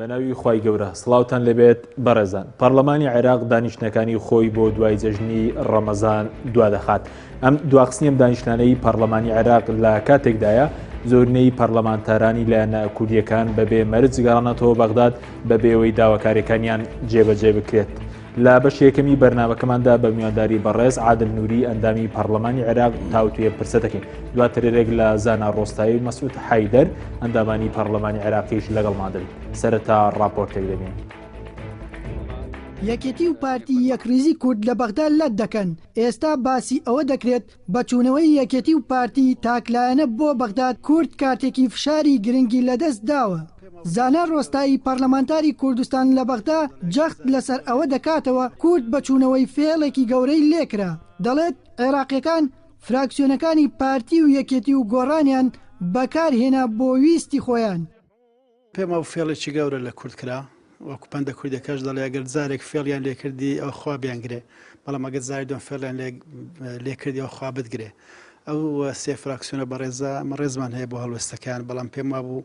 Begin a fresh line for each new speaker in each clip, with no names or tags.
بەناوی خوای گەورە سڵاوتان لێبێت بەڕێزان پەڕلەمانی عێراق دانیشتنەکانی خۆی بۆ دوای جەژنی ڕەمەزان دوادەخات ئەم دواخستنی ئەم دانیشتانەی پەڕلەمانی عێراق لە کاتێکدایە زۆرینەی پەڕلەمانتارانی لایەنە کوردیەکان بەبێ مەرج گەڕانەتەوە بەغداد بەبێ ئەوەی داواکاریەکانیان جێبەجێ بکرێت. لە بەشی یەکەمی بەرنامەکەماندا بە میوانداری بەڕێز عادل نوری ئەندامی پەڕلەمانی عێراق تاوتوێ پرسە دەکەین. دواترێک لە زانا ڕۆستایی و مەسعود حەیدەر ئەندامانی پەڕلەمانی عێراقیش لەگەڵمان دەبن. سەرەتا ڕاپۆرتێک دەبین.
یەکێتی و پارتی یەکڕیزی کورد لە بەغدا لەت دەکەن، ئێستا باسی ئەوە دەکرێت بە چوونەوەی یەکێتی و پارتی تاکلایەنە بۆ بەغداد کورد کارتێکی فشاری گرنگی لەدەست داوە. زانا ڕۆستایی پەڕلەمانتاری کوردستان لە بەغدا جەخت لەسەر ئەوە دەکاتەوە کورد بە چوونەوەی فێڵێکی گەورەی لێکرا، دەڵێت عێراقیەکان فراکسیۆنەکانی پارتی و یەکێتی و گۆڕانیان بەکار هێنا بۆ ویستی خۆیان.
پێم وابوو فێڵێکی گەورە لە کورد کرا، وەکو پەندە کوردیەکەش دەڵێ ئەگەر جارێک فێڵیان لێکردی ئەو خوا بیانگرێ، بەڵام ئەگەر جاری دووەم فێڵیان لێ کردی ئەو خوا بتگرێ. ئەو سێ فراکسیۆنە بەڕێزە ئەمە ڕێزمان هەیە بۆ هەڵوێستەکەیان، بەڵام پێم وابوو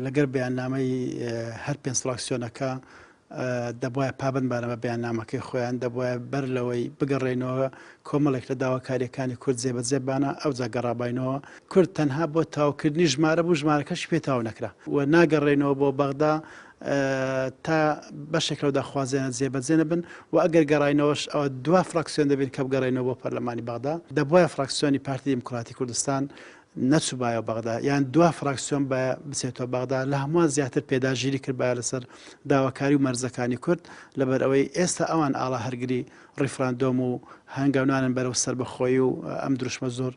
لەگەر بەیاننامەی هەر پێنج فراکسیۆنەکە دەبوایە پابەند بانە بە بەیاننامەکەی خۆیان، دەبوایە بەر لەوەی بگەڕێینەوە کۆمەڵێک لە داواکارییەکانی کورد جێبەجێ بانە، ئەوجا گەڕاباینەوە. کورد تەنها بۆ تەواوکردنی ژمارە بوو، ژمارەکەشی پێ تەواو نەکرا و ناگەڕێینەوە بۆ بەغدا تا بەشێک لەو داخوازیانە جێبەجێ نەبن و ئەگەر گەڕاینەوەش ئەوە دوا فراکسیۆن دەبین کە بگەڕێینەوە بۆ پەرلەمانی بەغدا. دەبوایە فراکسیۆنی پارتی دیموکراتی کوردستان نەچووبایەوە بەغدا یان دوا فراکسیۆن بایە بچێتەوە بەغدا لە هەمووان زیاتر پێداگیری کردبایە لەسەر داواکاری و مەرجەکانی کورد لەبەر ئەوەی ئێستا ئەوان ئاڵا هەرگری ڕیفراندۆم و هەنگاونانن بەرەو سەربەخۆیی و ئەم دروشمە زۆر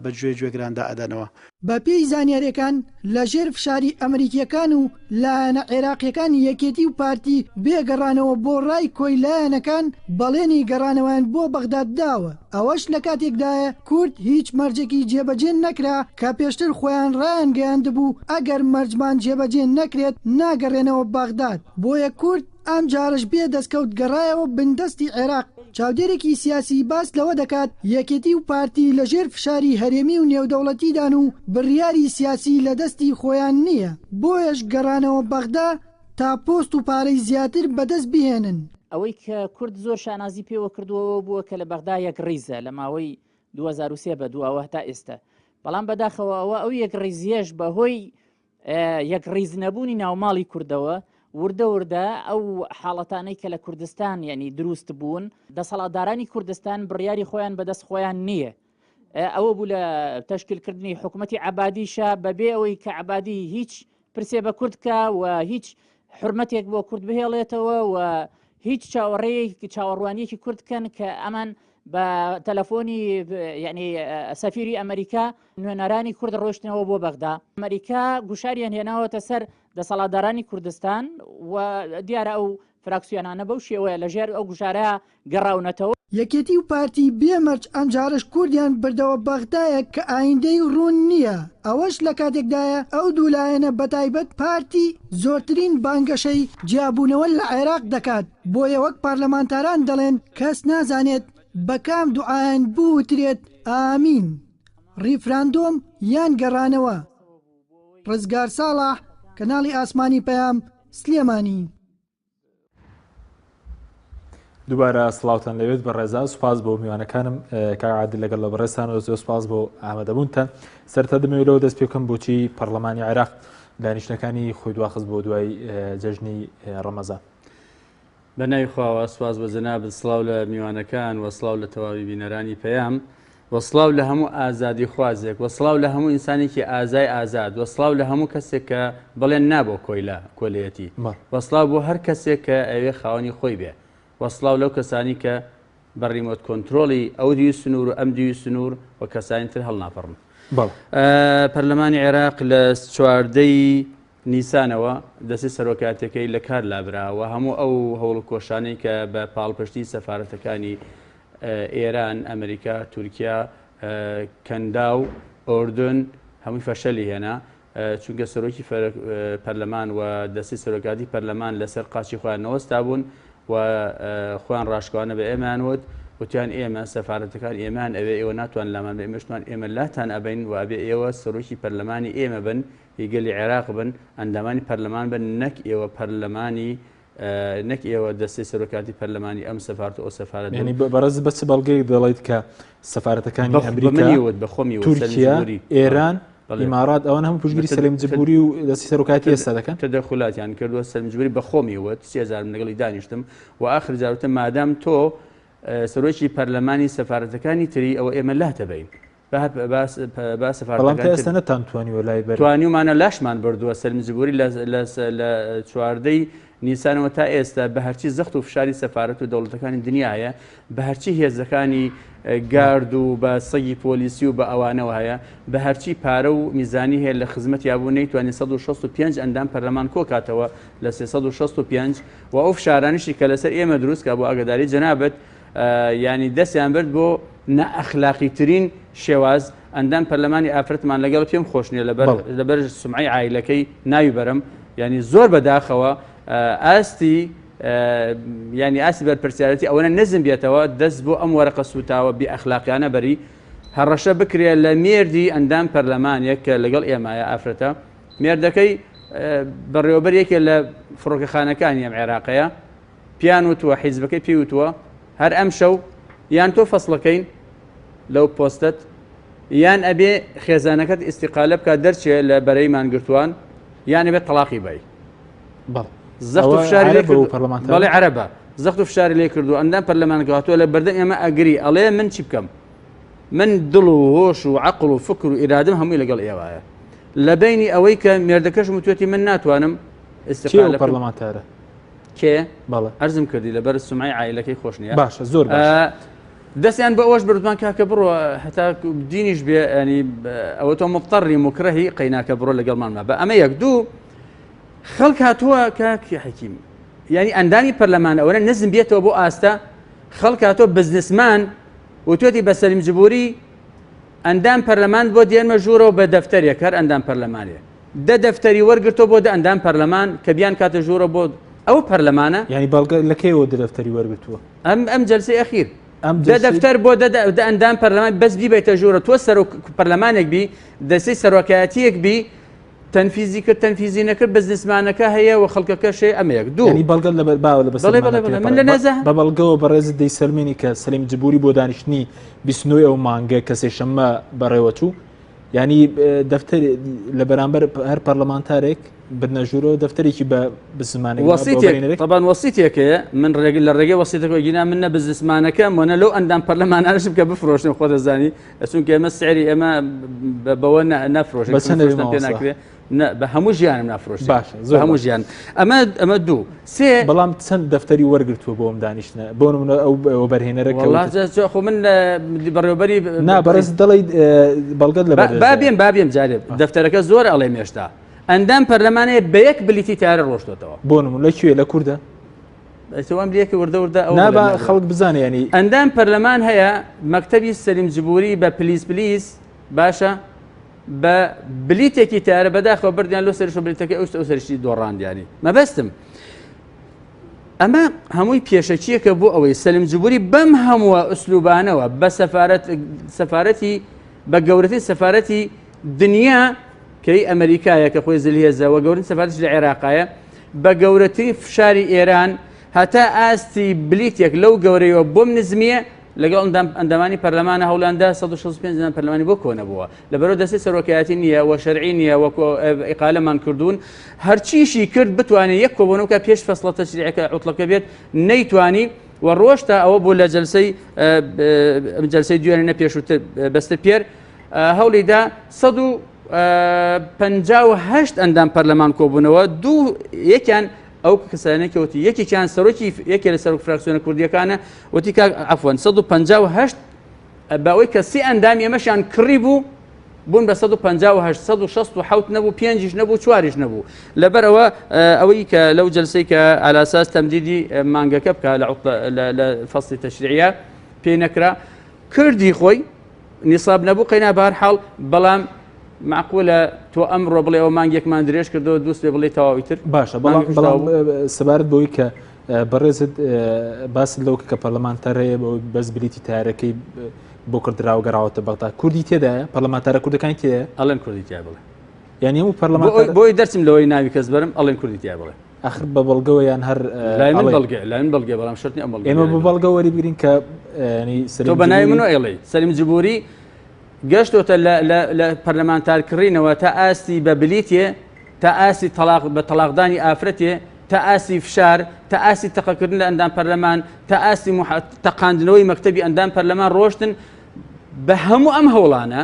بە گوێی گوێگراندا ئەدەنەوە.
بەپێی زانیاریەکان لەژێر فشاری ئەمریکیەکان و لایەنە عێراقیەکان یەکێتی و پارتی بێ گەڕانەوە بۆ ڕای کۆی لایەنەکان بەڵێنی گەڕانەوەیان بۆ بەغداد داوە ئەوەش لەکاتێکدایە کورد هیچ مەرجێکی جێبەجێ نەکرا کە پێشتر خۆیان ڕایانگەیاندبوو ئەگەر مەرجمان جێبەجێ نەکرێت ناگەڕێنەوە بەغداد بۆیە کورد ئەمجارەش بێ دەستکەوت گەڕایەوە بندەستی عێراق، چاودێرێکی سیاسی باس لەوە دەکات، یەکێتی و پارتی لەژێر فشاری هەرێمی و نێودەوڵەتیدان و بڕیاری سیاسی لەدەستی خۆیان نییە، بۆیەش گەڕانەوە بەغدا تا پۆست و پارەی زیاتر بەدەست بهێنن.
ئەوەی کە کورد زۆر شانازی پێوە کردووە ئەوە بووە کە لە بەغدا یەکڕیزە لە ماوەی 2003 بە دواوە هەتا ئێستا، بەڵام بەداخەوە ئەوە ئەو یەکڕیزیەش بەهۆی یەکڕیز نەبوونی ناوماڵی کوردەوە وردە وردە ئەو حاڵەتانەی کە لە کوردستان یعنی دروست بوون دەسەڵاتدارانی کوردستان بڕیاری خۆیان بەدەست خۆیان نییە ئەوە بوو لە تەشکیلکردنی حکوومەتتی عبادیشە بەبێ ئەوەی کە عبادی هیچ پرسێ بە کورد کە و هیچ حرمەتێک بۆ کورد بهێڵێتەوە و هیچ چاوەڕێیەکی چاوەڕوانیەکی کورد کەن کە ئەمان بە تەلەفۆنی یعنی سەفیری ئەمریکا نوێنەرانی کورد ڕۆشتنەوە بۆ بەغدا ئەمریکا گوشاریان هێناوەتە سەر دەسەڵاتدارانی کوردستان و دیارە ئەو فراکسیۆنانە بەو شێوەیە لەژێر ئەو گوشارە گەڕاونەتەوە.
یەکێتی و پارتی بێ مەرج ئەمجارەش کوردیان بردەوە بەغدایەک کە ئایندەی ڕوون نییە، ئەوەش لەکاتێکدایە ئەو دوو لایەنە بەتایبەت پارتی زۆرترین بانگەشەی جیابوونەوە لە عێراق دەکات، بۆیە وەک پارلەمانتاران دەڵێن کەس نازانێت بە کام دوعایان بوترێت ئامین ڕیفراندۆم یان گەڕانەوە. ڕزگار ساڵح، کەناڵی ئاسمانی پەیام، سلێمانی.
دووبارە سڵاوتان لەوێت بەڕێزان سوپاس بۆ میوانەکانم کاک عادل لەگەڵ لە بەڕێزتان و زۆر سوپاس بۆ ئامادەبوونتان سەرتا دەمەوێت لەوە دەست پێ بکەم بۆچی پەرلەمانی عێراق دانیشتنەکانی خۆی دواخست بۆ دوای جەژنی ڕەمەزان.
بە ناوی خواوە سوپاس بۆ جەنابت سڵاو لە میوانەکان و سڵاو لە تەواوی بینەرانی پەیام و سڵاو لە هەموو ئازادی خوازێک و سڵاو لە هەموو ئینسانێکی ئازای ئازاد و سڵاو لە هەموو کەسێک کە بڵێن نا بۆ کۆیلە کۆلەیەتی و سڵاو بۆ هەر کەسێک کە ئەوێ خاوەنی خۆی بێ و سڵاو لەو کەسانی کە بە ڕیمۆت کۆنترۆڵی ئەو دیوی سنوور و ئەم دیوی سنوور و کەسانی تر هەڵناپەڕن. پەرلەمانی عێراق لە چواردەی نیسانەوە دەستەی سەرۆکایەتیەکەی لە کار لابرا و هەموو ئەو هەوڵ و کۆشانەی کە بە پاڵپشتی سەفارەتەکانی ئێران، ئەمریکا، تورکیا، کەنداو، ئۆردن هەمووی فەشەلی هێنا چونکە سەرۆکی پەرلەمان و دەستەی سەرۆکاتی پەرلەمان لەسەر قاچی خۆیان نەوەستابوون و خۆیان ڕاشکاوانە بە ئێمەیان وت. وتیان ئێمە سەفارەتەکان ئێمەیان ئەوێ ئێوە ناتوان لامان بن ئێمەش توان ئێمە لاتان ئەبەین و ئەبێ ئێوە سەرۆکی پەرلەمانی ئێمە بن هی گەلی عێراق بن ئەندامانی پەرلەمان بن نەک ئێوە پەرلەمانی نەک ئێوە دەستەی سەرۆکاتی پەرلەمانی ئەم سەفارەت و ئەو سەفارەت بن.
یانی بەڕێز بە چ بەڵگەیەک دەڵێیت کە سەفارەتەکانی ئەمریکا،
بە خۆمی وت،
تورکیا، ئێران، ئیمارات ئەوان هەموو پشتگیری سەلیم جبوری و دەستی سەرۆکایەتی ئێستا دەکەن؟
تەدەخولاتیان کردووە سەلیم جبوری بە خۆمی وت سێ جارم لەگەڵی دانیشتم و ئاخر جار وتم مادام تۆ سەرۆکی پەرلەمانی سەفارەتەکانی تری ئەوە ئێمە لاتەبەین با
بەڵام تا ئێستا نەتانتوانیوە لای بەرن.
توانیومانە لاشمان بردووە سەلیم جبوری لە چواردەی نیسانەوە تا ئێستا بە هەرچی زەخت و فشاری سەفارەت و دەوڵەتەکانی دنیا هەیە بە هەرچی هێزەکانی گارد و بە سەگی پۆلیسی و بە ئەوانەوە هەیە بە هەرچی پارە و میزانی هەیە لە خزمەتیا بوو نەیتوانی 165 ئەندام پەرلەمان کۆکاتەوە لە 365 و ئەو فشارانیشی کە لەسەر ئێمە دروست کا بۆ ئاگداری جەنابت ینی دەستیان برد بۆ نائەخلاقیترین شێواز ئەندام پەرلەمانی ئافرەتمان لەگەڵ پێم خۆش نییە لەبەر لەبەر سمعی عایلەکەی ناوی بەرم ینی زۆر بەداخەوە ئاستی ینی ئاستی بەرپرسیارەتی ئەوەنە نزم بێتەوە دەست بۆ ئەم وەرەقە سوتاوە بێ ئەخلاقیانە بەری هەڕەشە بکرێ لە مێردی ئەندام پەرلەمانێک کە لەگەڵ ئێمایە ئافرەتە مێردەکەی بەڕێوەبەر یەکێ لە فڕۆکەخانەکانی ئەم عێراقەیە پیان وتووە حیزبەکەی پێی وتووە هەر ئەمشەو یان تۆ فەسڵەکەین لەو پۆستەت یان ئەبێ خێزانەکەت ئیستیقالە بکات دەرچێ لە بەرەی مانگرتووان یان ئەبێ تەڵاقی بای.
بەڵێ
زەخت و
ئەوە
فشاری لێ
عەرەبە و
کردو
پەرلەمانتارە؟
بەڵێ عەرەبە زەخت و فشاری لێ کردو ئەندام پەرلەمانەکە هاتووە لە بەردەم ئێمە ئەگری ئەڵێ من چی بکەم من دڵ و هۆش و عەقڵ و فکر و ئیرادم هەمووی لەگەڵ ئێوایە لە بەینی ئەوەی کە مێردەکەشم وتوێتی من ناتوانم
کێ ئەو
ئیستیقالە بکەم.
پەرلەمانتارە؟
کێ؟
بەڵێ.
عەرزم کردی لەبەر سومعەی عایلەکەی خۆش نییە.
باشە زۆر باشە.
دەستیان بۆ ئەوەش بردمان کاکە بڕۆ هەتا دینیش بێ ینی ئەوە تۆ مضطڕی مکرهی قەیناکە بڕۆ لەگەڵمان ما بە ئەمە یەک دوو خەڵک هاتووە کاک حەکیم یعنی ئەندامی پەرلەمان ئەوەنە نزم بێتەوە بۆ ئاستە خەڵک هاتووە بزنسمان وتوێتی بە سەلیم جبوری ئەندام پەرلەمان بۆ دێنمە ژوورەوە بە دەفتەرێک هەر ئەندام پەرلەمانێ دە دەفتەری وەرگرتۆ بۆ دە ئەندام پەرلەمان کە بیان کاتە ژوورە بۆ ئەو پەرلەمانە.
یانی بەڵگە لە کەیەوە دە دەفتەری وەرگرتووە؟
ئەم ئەم جەلسەی ئەخیر.
ئەم
دە دەفتەر بۆ دە دە ئەندام پەرلەمان بەس بیبەیتە ژوورە تۆ سەرۆک پەرلەمانێک بی دەستەی سەرۆکایەتیەک بی تەنفیزی کرد تەنفیزی نەکرد بزنسمانەکە هەیە و خەڵکەکەش هەیە ئەمە یەک دوو
یانی بەڵگە لەبەر باوە لە بەسەر
بەڵێ بەڵێ بەڵێ من لە نەزە
بە بەڵگەوە بەڕێزت دەیسەلمێنی کە سەلیم جبوری بۆ دانیشتنی 29 ئەو مانگە کە سێشەممە بەڕێوەچوو یانی دەفتەر لە بەرامبەر هەر پەرلەمانتارێک بردنە ژوورەوە دەفتەرێکی بە بزمانێک
وەسیتێک طبعا وەسیتێک هەیە من ڕێگ لە ڕێگەی وەسیتەکەوە گینا من نە بزنسمانەکەم وە نە لەو ئەندام پەرلەمانانەشم کە بفرۆشن خۆ دەزانی چونکە ئێمە سعری ئێمە بەوە نەفرۆشن
بە چەند
فرۆشتن پێ ناکرێ بە هەموو ژیانم نافرۆشن
باشە زۆر
هەموو ژیان ئەمە ئەمە دوو سێ
بەڵام چەند دەفتەری وەرگرتووە بۆ ئەم دانیشتنە بۆ نمونە ئەو وەبەرهێنەرە کە
وەڵا خۆ من بەڕێوەبەری
نا بەڕێز دەڵێی بەڵگەت لە
با بێم با بێم جارێ دەفتەرەکە زۆر ئەڵێ مێشتا ئەندام پەرلەمانەیە بە یەک بلیتی تارە ڕۆشتۆتەوە
بۆ نمونە لە کوێ لە کوردە
ئەم لێکە وردە وردە ئەو
نابا خەڵک بزانێ ینی
ئەندام پەرلەمان هەیە مەکتەبی سەلیم جبوری بە پلیس پلیس باشە بە بلیتێکی تارە بەداخەوە بردیان لۆ سەرش و بلیتەکەی ئەوست ئەو سەرشی دۆڕاندیانی مەبەستم ئەمە هەمووی پێشەکیەکە بۆ ئەوەی سەلیم جبوری بەم هەمووە ئوسلوبانەوە بە سەفارەت سەفارەتی بە گەورەترین سەفارەتی دنیا کەی ئەمریکایە کە خۆی زلهێزە وە گەورەترین سەفارەتیش لە عێراقایە بە گەورەترین فشاری ئێران هەتا ئاستی بلیتێک لەو گەورەیەوە بۆم نزمیە لەگەڵ ئەندامانی پەرلەمانە هەوڵیاندا 165 ئەندام پەرلەمانی بۆ کۆنەبووە لەبەرەوە دەستەی سەرۆکایەتی نییە و شەرعی نییە وەکو ئیقالەمان کردوون هەرچیشی کرد بتوانێت یەک کۆبوونەوە بکات پێش فەسڵە تەشریعەکە عوتڵەکە بێت نەیتوانی و ڕۆشتا ئەوە بوو لە جەلسەی جەلسەی دوێنێ نە پێشووتر بەستر پێر هەوڵیدا 158 ئەندام پەرلەمان کۆبوونەوە دوو یەکیان ئەو کەسانەی کە وتی یەکێکیان سەرۆکی یەکێ لە سەرۆک فراکسیۆنە کوردیەکانە وتی کاک عەفوەن 158 بە ئەوەی کە سێ ئەندامی ئێمەشیان کڕی بوو بوون بە 158 167 نەبوو پێنجیش نەبوو چواریش نەبوو لەبەرەوە ئەوەی کە لەو جلسەی کە ئالاساس تەمدیدی مانگەکە بکە لە فەصلی تەشریعە پێی نەکرا کردی خۆی نیساب نەبوو قەینا بەهەر حاڵ بەڵام معقولە تۆ ئەمڕۆ بڵێ ئەوە مانگێکمان درێژ کردەوە دووسێ بڵێ تەواوی تر
باشە بەڵام بەڵام سەبارەت بەوەی کە بەڕێزت باست لەوە کە پەرلەمانتار هەیە بەس بلیتی تارەکەی بۆ کردراوە گەڕاوەتە بەغدا کوردی تێدایە پەرلەمانتارە کوردەکانی تێدایە
ئەڵێن کوردی تیا بڵێ
یعنی هەموو پەرلەمان
بۆی دەرچم لەوەی ناوی کەس بەرم ئەڵێن کوردی تیا بڵێ
ئەخر بە بەڵگەوە یان هەر
لای من بەڵگە لای من بەڵگە بەڵام شەرت نییە ئەم بەڵگە
ئێمە بە بەڵگە وەری بگرین کە
ینی سەلیم تۆ بە ناوی منەوە ئەڵێی سەلیم جبوری گەشتۆتە لە پەرلەمانتار کڕینەوە تا ئاستی بە بلیتێ تا ئاستی تەڵاق بە تەڵاقدانی ئافرەتێ تا ئاستی فشار تا ئاستی تەقەکردن لە ئەندام پەرلەمان تا ئاستی تەقاندنەوەی مەکتەبی ئەندام پەرلەمان ڕۆشتن بە هەموو ئەم هەوڵانە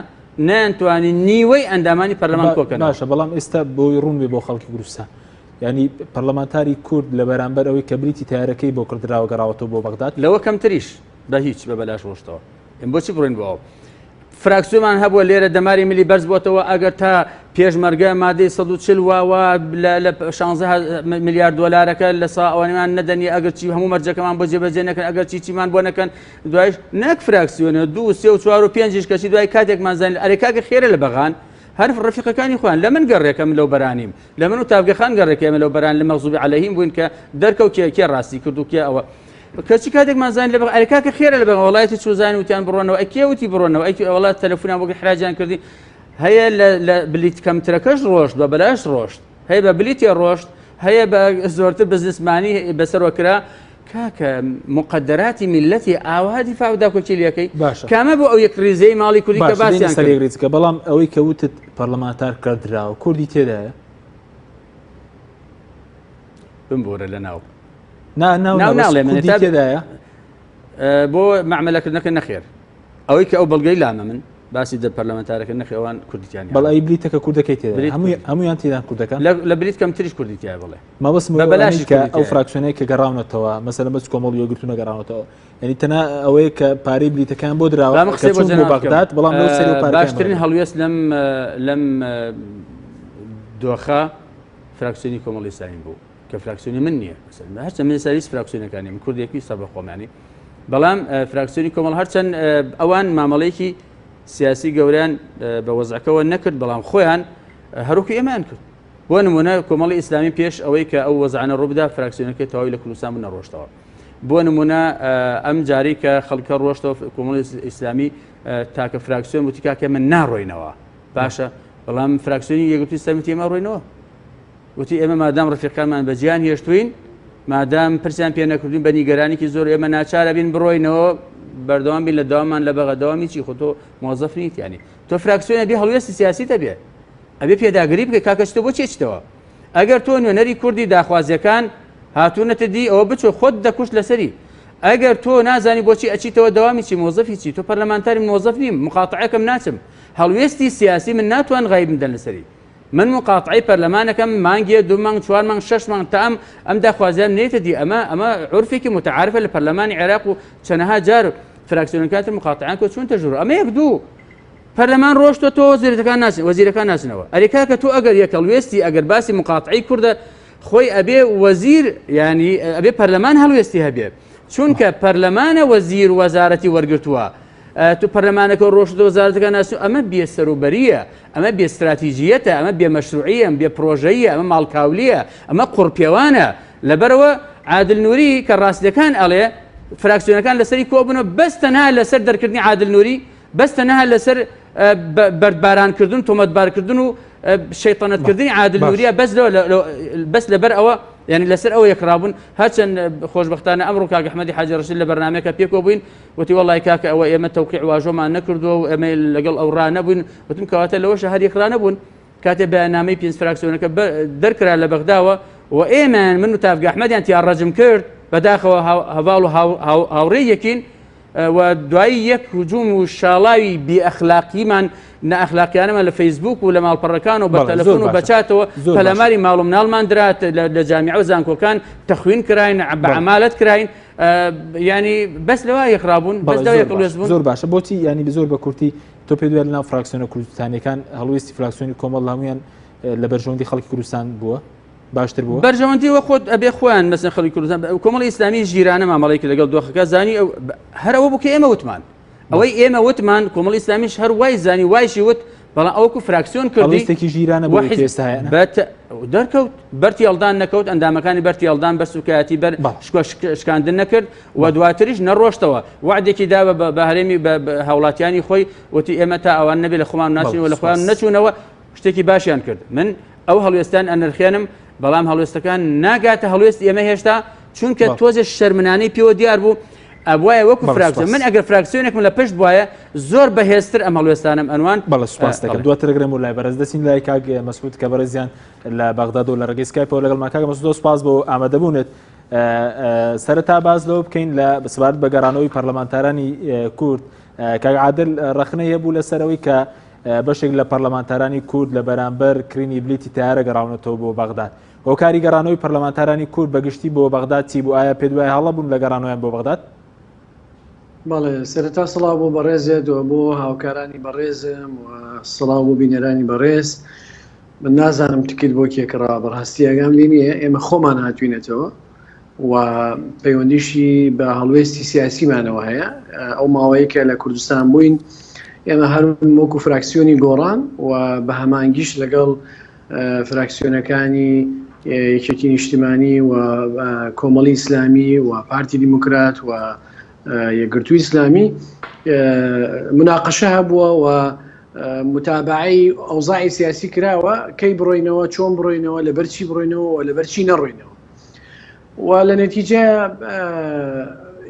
نەیانتوانی نیوەی ئەندامانی پەرلەمان کۆکەن
باشە بەڵام ئێستا بۆی ڕوون بێ بۆ خەڵکی کوردستان ینی پەرلەمانتاری کورد لە بەرامبەر ئەوەی کە بلیتی تارەکەی بۆ کردراوە گەڕاوەتەوە بۆ بەغداد
لەوە کەمتریش بە هیچ بە بەلاش ڕۆشتەوە ئێم بۆچی بڕۆین بۆ ئەو فراکسیۆمان هەبووە لێرە دەماری ملی بەرز بۆتەوە ئەگەر تا پێشمەرگە مادەی 140 واوا لە 16 میلیارد دلارەکە لە سا ئەوانیمان نەدەنی ئەگەر چی هەموو مەرجەکەمان بۆ جێبەجێ نەکەن ئەگەر چی چیمان بۆ نەکەن دوایش نەک فراکسیۆنە دوو سێ و چوار و پێنجیش کەچی دوای کاتێکمان زانین ئەرێ کاکە خێرە لە بەغان هەر ڕفیقەکانی خۆیان لە من گەڕێکە من لەو بەرانیم لە من و تاڤگەخان گەڕێکە ئێمە لەو بەران لە مەغزوبی عەلەیهیم بووین کە دەرکەوت کێ کێ ڕاستی کرد و کێ ئەوە کەچی کاتێکمان زانین لە بەغ ئەرێ کاکە خێرە لە بەغ وەڵایەتی چوزان وتیان بڕۆنەوە ئەی کێ وتی بڕۆنەوە ئەی وەڵا تەلەفۆنیان بۆ حراجیان کردی هەیە لە بلیت کەمترەکەش ڕۆشت بە بەلاش ڕۆشت هەیە بە بلیتێ ڕۆشت هەیە بە زۆرتر بزنسمانی بەسەرەوە کرا کاکە مقدراتی میلەتی ئاوا دیفاع و داکۆکی لەکەی
باشە
کامە بۆ ئەو یەک ریزەی ماڵی کوردی کە باسیان
سەر یەک ریزکە بەڵام ئەوەی کە وتت پەرلەمانتار کردراوە کوردی تێدایە
بمبورە لە ناو
نا ناو ناڵێ من تێدایە
بۆ مەعمەلەکردنەکە نەخێر ئەوەی کە ئەو بەڵگەی لامە من باسی دە پەرلەمانتارەکە نەخێوان کوردیان
بەڵی بلیتەکە کوردەکەی تێدا هەمویان تێدان کوردەکان
لە بلیت کەمتریش کوردی تیا بڵێ
مەبەستم بە بەلاشی کە ئەو فراکسیۆنەی کە گەڕاونەتەوە مەسەلەن بەس کۆمەڵ یەکگرتوو نەگەڕاونەتەوە یعنی تەنها ئەوەیە کە پارەی بلیتەکان بۆ دراوە
با من قسەی بۆ
کە چوون بۆ
جەناب بکەم.
بەغداد بەڵام لەو سەری و پارەکەیان
باشترین
بەغداد.
هەڵوێست لەم لەم دۆخە فراکسیۆنی کۆمەڵی ئیسلامی بوو کە فراکسیۆنی من نییە مەسەلەن هەرچەند من سەریس فراکسیۆنەکانی من کوردێکی سەربەخۆمانی بەڵام فراکسیۆنی کۆمەڵ هەرچەند ئەوان مامەڵەیەکی سیاسی گەوریان بە وەزعەکەوە نەکرد بەڵام خۆیان هەروکو ئێمەیان کرد بۆ نمونە کۆمەڵی ئیسلامی پێش ئەوەی کە ئەو وەزعانە ڕووبدا فراکسیۆنەکەی تەواوی لە کوردستان بوو نەڕۆشتەوە. بۆ نمونە ئەم جارەی کە خەڵکە ڕۆشتەوە کۆمەڵی ئیسلامی تاکە فراکسیۆن وتی کاکە من ناڕۆینەوە باشە بەڵام فراکسیۆنی یەکگرتووی ئیسلامی وتی ئێمە ڕۆینەوە وتی ئێمە مادام ڕفیقانمان بەجیان هێشتوین مادام پرسیان پێ نەکردوین بە نیگەرانێکی زۆر ئێمە ناچارە بین بڕۆینەوە بەردەوام بین لە داوامان لە بەغە دەوامی چی خۆ تۆ مۆزەف نیت یانی تۆ فراکسیۆنە بێ هەڵوێستی سیاسی دەبێ ئەبێ پێداگری بکەی کاکە چتۆ بۆچی ئەچیتەوە ئەگەر تۆ نوێنەری کوردی داخوازیەکان هاتوونەتە دی ئەوە بچۆ خۆت دەکوشت لەسەری ئەگەر تۆ نازانی بۆچی ئەچیتەوە دەوامی چی مۆزەفی چی تۆ پەرلەمانتاری مۆزەف نیم مقاتعەکەم ناچم هەڵوێستی سیاسی من ناتوان غایب بدەن لەسەری من مقاتعی پەرلەمانەکەم مانگێ دو مانگ چوار مانگ شەش مانگ تا ئەم ئەم داخوازیان نێتە دی ئەمە ئەمە عورفێکی متعارفە لە پەرلەمانی عێراق و چەنەها جار فراکسیۆنەکان تر مقاتعیان کۆ چوونتە ژوور ئەمە یەک دوو پەرلەمان ڕۆشتوە تۆ وەزیرەکان ناچن وەزیرەکان ناچنەوە ئەرێ کاکە تۆ ئەگەر یەک هەڵوێستی ئەگەر باسی مقاتعی کوردە خۆی ئەبێ وەزیر ینی ئەبێ پەرلەمان هەڵوێستی هەبێ چونکە پەرلەمانە وەزیر وەزارەتی وەرگتووە تو پەرلەمانەکە ڕۆشت وەزارەتەکە ناس ئەمە بێ سەروبەریە ئەمە بێ استراتیژیەتە ئەمە بێ مەشروعیە بێ پرۆژەیە ئەمە ماڵکاولیە ئەمە قوڕپێوانە لەبەرەوە عادل نوری کە ڕاستیەکان ئەڵێ فراکسیۆنەکان لەسەری کۆبوونەوە بەس تەنها لەسەر دەرکردنی عادل نوری بەس تەنها لەسەر بەردبارانکردن تۆمەتبارکردن و شەیتەنەتکردنی عادل نوریە بەس بەس لەبەر ئەوە یعنی لەسەر ئەوە یەکڕابوون هەرچەند خۆشببختانە ئەمڕۆ کاک ئەحمەدی حاجی ڕەشید لە بەرنمەکە پێکەوە بووین وتی وەڵای کاکە ئەوە ئێمە تەوقیع واژۆمان نەکردووە و ئێمە لەگەڵ ئەو ڕا نەبووین وتم کەواتە لەوەش هەر یەکڕا نەبوون کاتێ بەیاننامەی پێنج فراکسیۆنەکە دەرکرا لە بەغداوە و ئێمەیان من و تاڤگە ئەحمەدیان تیا ڕەجم کرد بەداخەوە هەڤاڵ و هاوڕێی یەکین و دوایی یەک هجوم و شاڵاوی بێ ئەخلاقیمان نائەخلاقیانەمان لە فەیسبوک و لە ماڵپەڕەکان و بە تەلەفۆن و بە چاتەوە پەلاماری ماڵ و مناڵمان درات لە جامیعە و زانکۆکان تەخوین کراین بە عەمالەت کراین ینی بەس لەوە یەکڕابوون بەس لەوە یەکڵوێست بوون
زۆر باشە بۆچی ینی زۆر بە کورتی تۆ پێ دوای لەناو فراکسیۆنە کوردستانیەکان هەڵوێستی فراکسیۆنی کۆمەڵ هەمویان لە بەرژەوەندی خەڵکی کوردستان بووە باشتر بووە؟
بەرژەوەندی وە خۆت ئەبێ خۆیان مەسەن خەڵکی کوردستان کۆمەڵی ئیسلامی ژیرانە مامەڵەی کرد لەگەڵ دۆخەکە زانی هەر ئەوە بوو کە ئێمە وتمان ئەوەی ئێمە وتمان کۆمەڵی ئیسلامیش هەر وای زانی وایشی وت بەڵام ئەوەکو فراکسیۆن کردی
هەڵوێستێکی ژیرانە بۆ
وحیز
ئێستا هەیە
بەت دەرکەوت بەرتی ئەڵدان نەکەوت ئەندامەکانی بەرتی ئەڵدان بەر سوکایەتی بەر شکۆ شکاندن نەکرد و دواتریش نەڕۆشتەوە وعدێکی دا بە هەرێمی بە هاوڵاتیانی خۆی وتی ئێمە تا ئەوان نەبێ لە خۆمان ناچین و لە خۆیان نەچوونەوە شتێکی باشیان کرد من ئەو هەڵوێستان ئەنرخێنم بەڵام هەڵوێستەکان ناگاتە هەڵوێست ئێمە هێشتا چونکە تۆزێ شەرمنانەی پێوە دیار بوو ئەبواە وەکو فراکسیۆن من ئەگەر فراکسیۆنێکم لە پشت بواە زۆر بەهێزتر ئەم هەڵوێستانم ئەنوان
بەڵێ سوپاس دەکەم دواتر دەگرم و لای بەڕێز دەچین لای کاک مەسعود کە بەڕێزیان لە بەغداد و لە ڕێگەی سکایپەوە لەگەڵمان کاک مەسعود سوپاس بۆ ئامادەبوونت سەرەتا باس لەوە بکەین لە سەبارەت بە گەڕانەوەی پەرلەمانتارانی کورد کاک عادل ڕەخنەی هەبوو لەسەرەوەی کە بەشێک لە پەرلەمانتارانی کورد لە بەرامبەر کرینی بلیتی تارە گەڕاونەتەوە بۆ بەغداد هۆکاری گەڕانەوەی پەرلەمانتارانی کورد بەگشتی بۆ بەغداد چی بوو ئایا پێت وایە هەڵە بوون لە گەڕانەوەیان بۆ بەغداد؟
بەڵێ سەرەتا سڵاو بۆ بەڕێزت و بۆ هاوکارانی بەڕێزم و سڵاو بۆ بینەرانی بەڕێز من نازانم تکت بۆ کێ کڕاوە بەڕاستی ئاگام لێ نییە ئێمە خۆمان هاتوینەتەوە و پەیوەندیشی بە هەڵوێستی سیاسیمانەوە هەیە ئەو ماوەیە کە لە کوردستان بووین ئێمە هەر وەکو فراکسیۆنی گۆڕان و بە هەمانگیش لەگەڵ فراکسیۆنەکانی یەکێتی نیشتیمانی و کۆمەڵی ئیسلامی و پارتی دیموکرات و یەکگرتووی ئیسلامی مناقەشە هەبووە و متابعەی ئەوزاعی سیاسی کراوە کەی بڕۆینەوە چۆن بڕۆینەوە لەبەر چی بڕۆینەوە و لەبەر چی نەڕۆینەوە و لە نەتیجە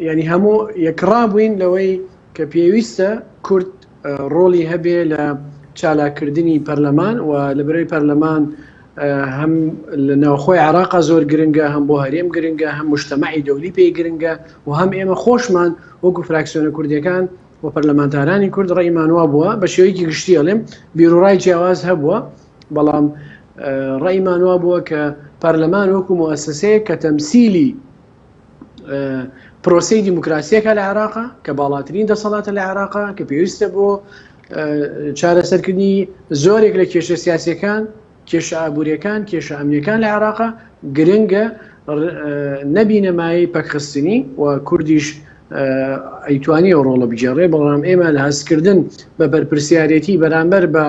ینی هەموو یەکڕا بووین لەوەی کە پێویستە کورد ڕۆڵی هەبێ لە چالاککردنی پەرلەمان و لەبەرەی پەرلەمان هەم لە ناوخۆی عێراقا زۆر گرنگە هەم بۆ هەرێم گرنگە هەم مجتەمەعی دەولی پێی گرنگە و هەم ئێمە خۆشمان وەکو فراکسیۆنە کوردیەکان و پەرلەمانتارانی کورد ڕێیمان وا بووە بە شێوەیەکی گشتی ئەڵێم بیروڕای جیاواز هەبووە بەڵام ڕێیمان وا بووە کە پەرلەمان وەکو موسسەیە کە تەمسیلی پرۆسەی دیموکراسیەکە لە عێراقا کە باڵاترین دەسەڵاتە لە عێراقا کە پێویستە بۆ چارەسەرکردنی زۆرێک لە کێشە سیاسەکان کێشە ئابووریەکان کێشە ئەمنیەکان لە عێراقا گرنگە نەبینە مایەی پەکخستنی و کوردیش ئەیتوانی ئەو ڕۆڵە بگێڕێ بەڵام ئێمە لە هەستکردن بە بەرپرسیارەتی بەرامبەر بە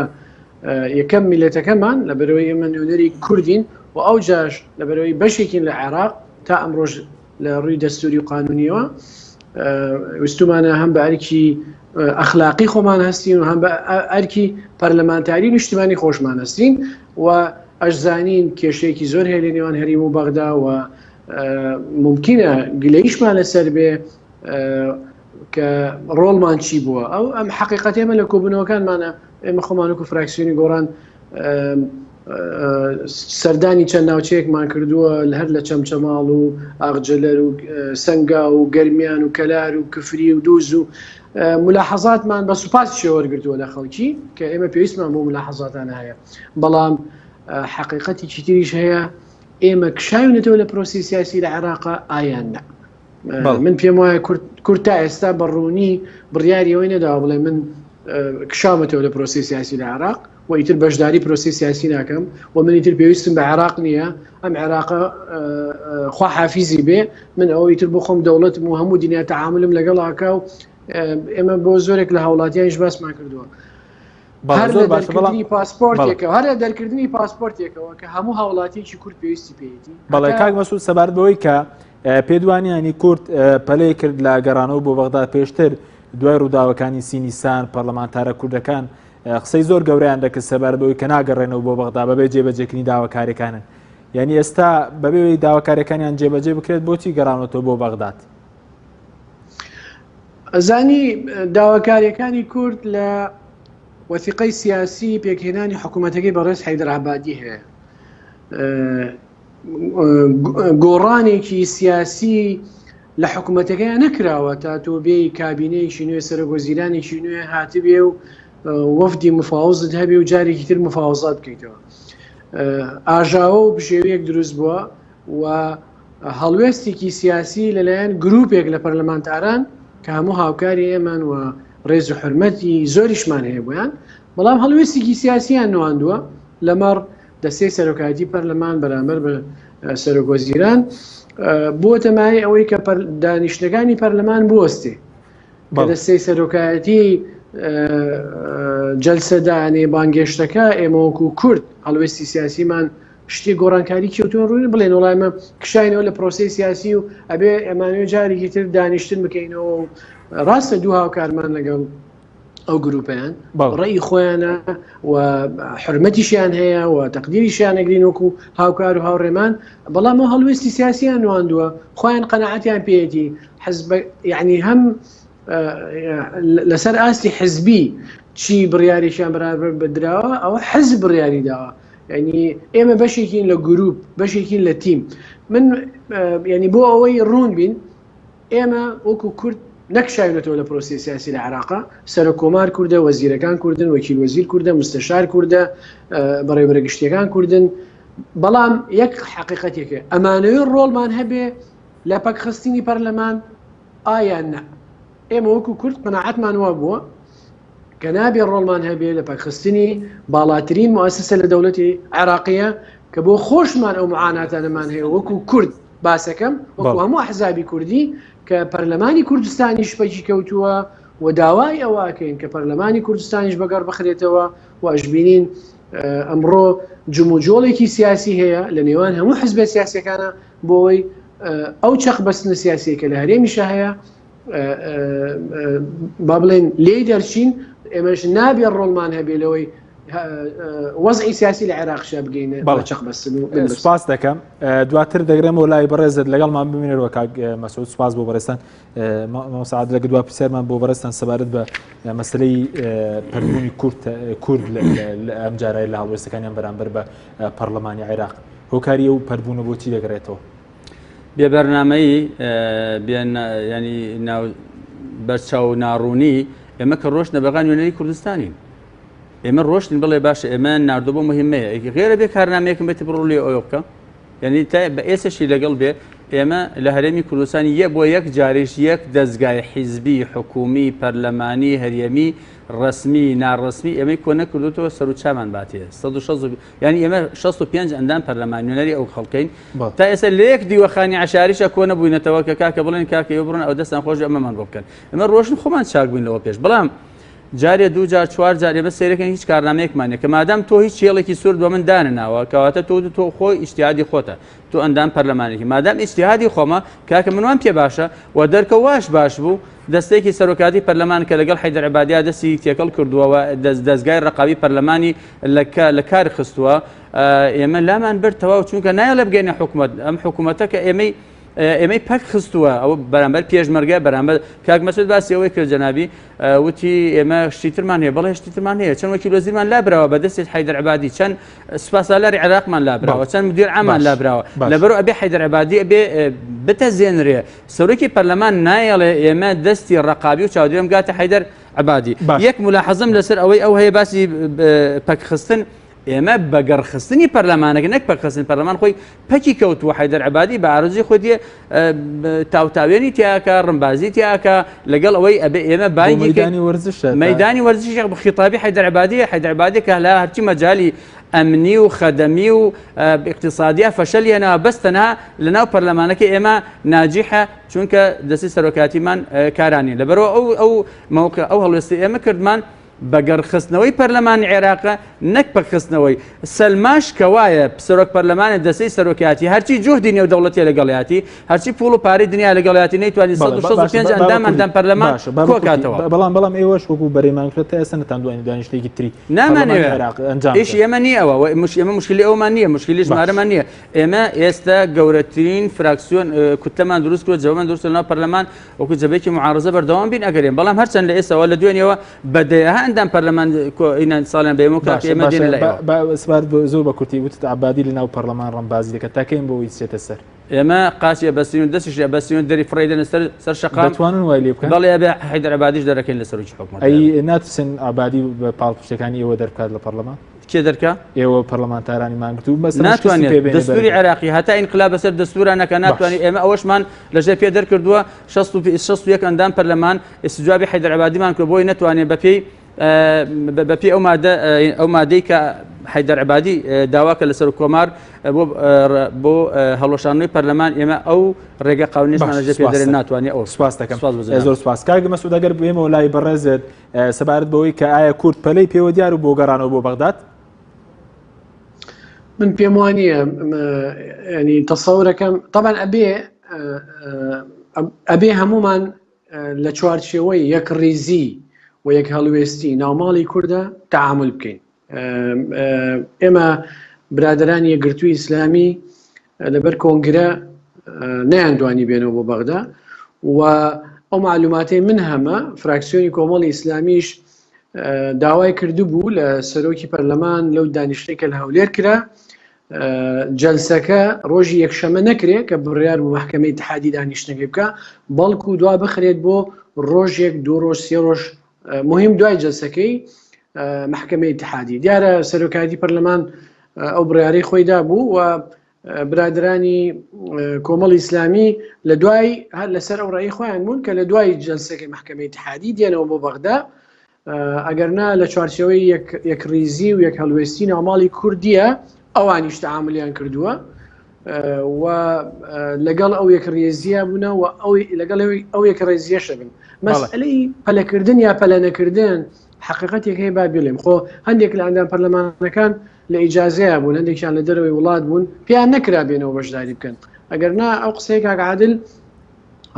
یەکەم میلەتەکەمان لەبەرەوەی ئێمە نوێنەری کوردین و ئەو جاش لەبەرەوەی بەشێکین لە عێراق تا ئەمڕۆژ لە ڕووی دەستوری و قانونیەوە ویستومانە هەم بە ئەرکی ئەخلاقی خۆمان هەستین و هەم بە ئەرکی پەرلەمانتاری نیشتمانی خۆشمان هەستین و ئەشزانین کێشەیەکی زۆر هەیە لە نێوان هەریم و بەغدا و ممکنە گلەیشمان لەسەر بێ کە ڕۆڵمان چی بووە ئەو ئەم حقیقەت ئێمە لە کۆبوونەوەکانمانە ئێمە خۆمان وەکو فراکسیۆنی گۆڕان سەردانی چەند ناوچەیەکمان کردووە لە هەر لە چەمچەماڵ و ئاغجەلەر و سەنگا و گەرمیان و کەلار و کفری و دووز و ملاحەزاتمان بە سوپاس شێوەرگرتووە لە خەڵکی کە ئێمە پێویستمان بۆ ملاحەزاتانە هەیە بەڵام حقیقەتێکی تریش هەیە ئێمە کشاوینەتەوە لە پرۆسی سیاسی لە عێراقا ئایان نا من پێم وایە کورد تا ئێستا بە ڕوونی بڕیاری ئەوەی نەداوە بڵێ من کشامەتەوە لە پرۆسی سیاسی لە عێراق و ئیتر بەشداری پرۆسی سیاسی ناکەم و من ئیتر پێویستم بە عێراق نییە ئەم عێراقە خوا حافیزی بێ من ئەو ئیتر بۆ خۆم دەوڵەتم و هەموو دنیا تەعاملم لەگەڵ ئاکا و ئێمە بۆ زۆرێک لە هاوڵاتیانیش باسمان کردووە هەر لە دەرکردنی پاسپۆرتێکەوە هەر لە دەرکردنی پاسپۆرتێکەوە کە هەموو هاوڵاتیەکی کورد پێویستی پێیەتی
بەڵێ کاک مەسعود سەبارەت بەوەی کە پێدوانیانی کورد پەلەی کرد لە گەڕانەوە بۆ بەغدا پێشتر دوای ڕووداوەکانی سینیسان پەرلەمانتارە کوردەکان قسەی زۆر گەورەیان دەکرد سەبارەت بەوەی کە ناگەڕێنەوە بۆ بەغدا بەبێ جێبەجێکردنی داواکاریەکانن یعنی ئێستا بەبێ داواکاریەکانیان جێبەجێ بکرێت بۆچی گەڕانەوە بۆ بەغداد
ئەزانی داواکاریەکانی کورد لە وەسیقەی سیاسی پێکهێنانی حکوومەتەکەی بەڕێز حەیدەر عەبادی هەیە گۆڕانێکی سیاسی لە حکوومەتەکەیان نەکراوە تا تۆ بێی کابینەیەکی نوێ سەرۆک وەزیرانێکی نوێ هاتبێ و وەفدی مفاوزت هەبێ و جارێکی تر مفاوزات بکەیتەوە ئاژاوە و بژێویەک دروست بووە و هەڵوێستێکی سیاسی لەلایەن گروپێک لە پەرلەمانتاران کە هەموو هاوکاری ئێمەن و ڕێز و حرمەتی زۆریشمان هەیە بۆیان بەڵام هەڵوێستێکی سیاسیان نواندووە لەمەڕ دەستەی سەرۆکایەتی پەرلەمان بەرامبەر بە سەرۆک وەزیران بووەتە مایەی ئەوەی کە دانیشتنەکانی پەرلەمان بوەستێ کە دەستەی سەرۆکایەتی. جەلسەدانێ بانگێشتەکە ئێمە وەکو کورد هەڵوێستی سیاسیمان شتی گۆڕانکاری کێوتون ڕوون بڵێن وڵای ئمە کشاینەوە لە پرۆسی سیاسی و ئەبێ ئەمانوێ جارێکی تر دانیشتن بکەینەوە و ڕاستە دوو هاوکارمان لەگەڵ ئەو گروپیان ڕێی خۆیانە و حرمەتیشیان هەیە و تەقدیریشیان ئەگرین وەکو هاوکار و هاوڕێمان بەڵام ئەو هەڵوێستی سیاسیان نواندووە خۆیان قەنەعەتیان پێیەتی حزب یعنی هەم لەسەر ئاستی حزبی چی بڕیارێکیان بەرابەر بدراوە ئەوە حزب بڕیاری داوە ینی ئێمە بەشێکین لە گروپ بەشێکین لە تیم من ینی بۆ ئەوەی ڕوون بین ئێمە وەکو کورد نەکشاوینەتەوە لە پرۆسەی سیاسی لە عێراقا، سەرۆک کۆمار کوردە، وەزیرەکان کوردن، وەکیل وەزیر کوردە، مستەشار کوردە، بەڕێوەبەرە گشتیەکان کوردن، بەڵام یەک حەقیقەتێک هەیە ئەمانەوێ ڕۆڵمان هەبێ لە پەکخستنی پەرلەمان ئایا نا؟ ئێمە وەکو کورد قەناعەتمان وابووە کە نابێ ڕۆڵمان هەبێ لە پەکخستنی باڵاترین موئەسەسە لە دەوڵەتی عێراقیە کە بۆ خۆشمان ئەو معاناتانەمان هەیە وەکو کورد باسەکەم وەکو هەموو ئەحزابی کوردی کە پەرلەمانی کوردستانیش پەکی کەوتووە و داوای ئەوە ئەکەین کە پەرلەمانی کوردستانیش بەگەڕ بخرێتەوە و ئەشبینین ئەمڕۆ جموجۆڵێکی سیاسی هەیە لە نێوان هەموو حزبە سیاسەکانە بۆی ئەو چەق بەستنە سیاسیەکە لە هەرێمیشە هەیە با بڵێن لێی دەرچین ئێمەش نابێ ڕۆڵمان هەبێ لەوەی وەزعی سیاسی لە عێراقشا بگەینە بەڵێ چەق بەستن
و سپاس دەکەم دواتر دەگرێمەوە لای بەڕێزت لەگەڵمان بمێنەوە کاک مەسعود سپاس بۆ بەڕێزتان مامۆستا عادل لەگە دوا پرسیارمان بۆ بەڕێزتان سەبارەت بە مەسلەی پەربوونی کورد کورد لە ئەم جارای لە هەڵوێستەکانیان بەرامبەر بە پەرلەمانی عێراق هۆکاری ئەو پەربوونە بۆچی دەگەڕێتەوە؟
بێ بەرنامەیی بێ ینی ناو بەرچاو ناڕوونی ئێمە کە ڕۆشتنە بەغا نوێنەری کوردستانین ئێمە ڕۆشتین بڵێ باشە ئێمە ناردۆ بۆ مهمەیە غێرە بێ کارنامەیەکم بێت بڕۆ لێ ئەوە بکە یعنی تا بە ئێسەشی لەگەڵ بێ ئێمە لە هەرێمی کوردستانی یە بۆ یەک جاریش یەک دەستگای حیزبی حکومی پەرلەمانی هەرێمی ڕسمی ناڕسمی ئێمەی کۆ نەکردوتەوە سەر و چامان باتێ 160 یانی ئێمە 65 ئەندام پەرلەمان نوێنەری ئەو خەڵکەین تا ئێستا لە یەک دیوەخانی عشاریشە کۆ نەبووینەتەوە کە کاکە بڵێن کاکە ئێوە بڕۆن ئەو دەستان خۆش ئەمەمان بۆ بکەن ئێمە ڕۆشن خۆمان چاک بووین لەوە پێش بەڵام جارێ دوو جار چوار جار ئێمە سەیرەکەن هیچ کارنامەیەکمان نیە کە مادام تۆ هیچ هێڵێکی سوورت بە من دانەناوە کەواتە تۆ تۆ خۆی ئیجتیهادی خۆتە تۆ ئەندام پەرلەمانێکی مادام ئیجتیهادی خۆمە کاکە من وام پێ باشە و دەرکە واش باش بوو دەستەیەکی سەرۆکاتی پەرلەمان کە لەگەڵ حەیدەر عەبادیا دەستی تێکەڵ کردووە و دەزگای ڕەقابی پەرلەمانی لە کار خستووە ئێمە لامان برد تەواو چونکە نایەڵێ بگەینە حکومەت ئەم حکوومەتە کە ئێمەی ئێمەی پەک خستووە ئەو بەرامبەر پێشمەرگە بەرامبەر کاک مەسعود باسی ئەوەی کرد جەنابی وتی ئێمە شتی ترمان هەیە بەڵێ شتی ترمان هەیە چەند وەکیل وەزیرمان لابراوە بە دەستی حەیدەر عەبادی چەند سوپاسالاری عێراقمان لابراوە چەند مدیر عامان لابراوە لەبەرو ئەبێ حەیدەر عەبادی ئەبێ بتەزێنرێ سەرۆکی پەرلەمان نایەڵێ ئێمە دەستی ڕقابی و چاودێرم گاتە حەیدەر عەبادی یەک ملاحەزەم لەسەر ئەوەی ئەو هەیە باسی پەکخستن ئێمە بەگەڕخستنی پەرلەمانەکە نەک پەکخستن پەرلەمان خۆی پەکی کەوتووە حەیدەر عەبادی بە ئارەزوی خۆی دێ تاوتاوێنی تیاکە ڕمبازی تیاکە لەگەڵ ئەوەی ئەبێ ئێمە بانگی
مەدانی وەرزش
مەدانی وەرزش خیتابی حەیدەر عەبادی حەیدەر عەبادی کە لە هەرچی مەجالی ئەمنی و خەدەمی و ئیقتیسادیە فەشەلی هێنا بەس تەنها لەناو پەرلەمانەکە ئێمە ناجیحە چونکە دەستی سەرۆکاتیمان کارانی لەبەرەوە ئەو ئەو مەوقع ئەو هەڵوێستی ئێمە کردمان بەگەڕخستنەوەی پەرلەمانی عێراقە نەک پەکخستنەوەی، سەلماش کە وایە سەرۆک پەرلەمانە دەستەی سەرۆکایەتی هەرچی جوهدی نێودەوڵەتیە لەگەڵیاتی هەرچی پوڵ و پارەی دنیا لەگەڵیاتی نەیتوانی 165 ئەندام ئەندام پەرلەمان کۆکاتەوە.
بەڵام بەڵام ئێوەش وەکو بەرەی مانگرتووە تا ئێستا نەتاندوانی دانیشتێکی تری
نامانەوێ عێراق ئەنجام ئیشی ئێمە نییە ئەوە ئێمە مشکلی ئەومان نییە مشکلی ژمارەمان نییە ئێمە ئێستا گەورەترین فراکسیۆن کوتلەمان دروست کردووە جەوەمان دروست لەناو پەرلەمان وەکو جەبەیەکی معارزە بەردەوام بین ئەگەرێن بەڵام هەرچەند لە ئێستاوە لە دوێنێوە بە دەیەها ئەندام پەرلەمان ئینان ساڵیان بە ئێمە کاک ئێمە دێنە لای ئێوە.
سپارد بۆ زۆر بە کورتی وتت عەبادی لە ناو پەرلەمان ڕمبازی دەکات تا کەین بۆ ئەوەی چێتە سەر؟
ئێمە قاچی ئەبەستین و دەستیشی ئەبەستین و دەری فڕێی دەنە سەر سەر شەقام.
دەتوانن وای لێ بکەن؟
بەڵێ ئەبێ حەیدەر عەبادیش دەرەکەین لە سەرۆکی حکومەت.
ئەی ناترسن عەبادی بە پاڵپشتەکانی ئێوە دەربکات لە پەرلەمان؟
کێ دەرکا؟
ئێوە پەرلەمانتارانی مانگرتوو مەسەلەن
ناتوانێت دەستوری عێراقی هەتا ئینقلاب بەسەر دەستورا نەکا ناتوانێت ئێمە ئەوەشمان لەژێر پێ دەرکردووە 61 ئەندام پەرلەمان ئیستجوابی حەیدەر عەبادیمان کرد بۆی نەتوانێت بەپێی بەپێی ئەو مادە ئەو مادەی کە حەیدەر عەبادی داوا کرد لە سەرۆک کۆمار بۆ بۆ هەڵوەشاندنەوەی پەرلەمان ئێمە ئەو ڕێگە قانونیشمان لەژێر پێ دەرێ ناتوانێ ئەو
سپاس دەکەم زۆر سپاس کاک مەسعود ئەگەر بێمەوە لای بەڕێزت سەبارەت بەوەی کە ئایا کورد پەلەی پێوە دیار و بۆ گەڕانەوە بۆ بەغداد؟
من پێم وانە ینی تەسەورەکەم طبعا ئەبێ ئەبێ هەمومان لە چوارچێوەی یەک ڕیزی و یەک هەڵوێستی ناوماڵی کووردە تعامل بکەین ئێمە برادرانی یەکگرتووی ئیسلامی لەبەر کۆنگرە نەیاندوانی بێنەوە بۆ بەغدا و ئەو معلوماتەی من هەمە فراکسیۆنی کۆمەڵی ئیسلامیش داوای کردبوو لە سەرۆکی پەرلەمان لەو دانیشتەی کە لە هەولێر کرا جەلسەکە ڕۆژی یەکشەمە نەکرێ کە بڕیار بوو مەحکەمەی ئیتحادی دانیشتنەکەی بکە بەڵکو دوا بخرێت بۆ ڕۆژێک دوو ڕۆژ سێ ڕۆژ مهم دوای جەلسەکەی مەحکەمەی ئیتحادی دیارە سەرۆکایەتی پەرلەمان ئەو بڕیارەی خۆی دابوو و برادرانی کۆمەڵی ئیسلامی لە دوای هەر لەسەر ئەو ڕێی خۆیان بوون کە لە دوای جەلسەکەی مەحکەمەی ئیتحادی دێنەوە بۆ بەغدا ئەگەر نا لە چوارچێوەی یەکڕیزی و یەک هەڵوێستی ناوماڵی کوردیە ئەوانیش تەعاملیان کردووە و لەگەڵ ئەو یەک ڕێزیە بوونە و ئەو لەگەڵ ئەو یەک ڕێزیەشە بن مەسئلەی پەلەکردن یا پەلەنەکردن حقیقەتێک هەیە با بڵێم خۆ هەندێک لە ئەندام پەرلەمانەکان لە ئیجازەیە بوون هەندێکیان لە دەرەوەی وڵات بوون پێیان نەکرا بێنەوە بەشداری بکەن ئەگەر نا ئەو قسەیە کاک عادل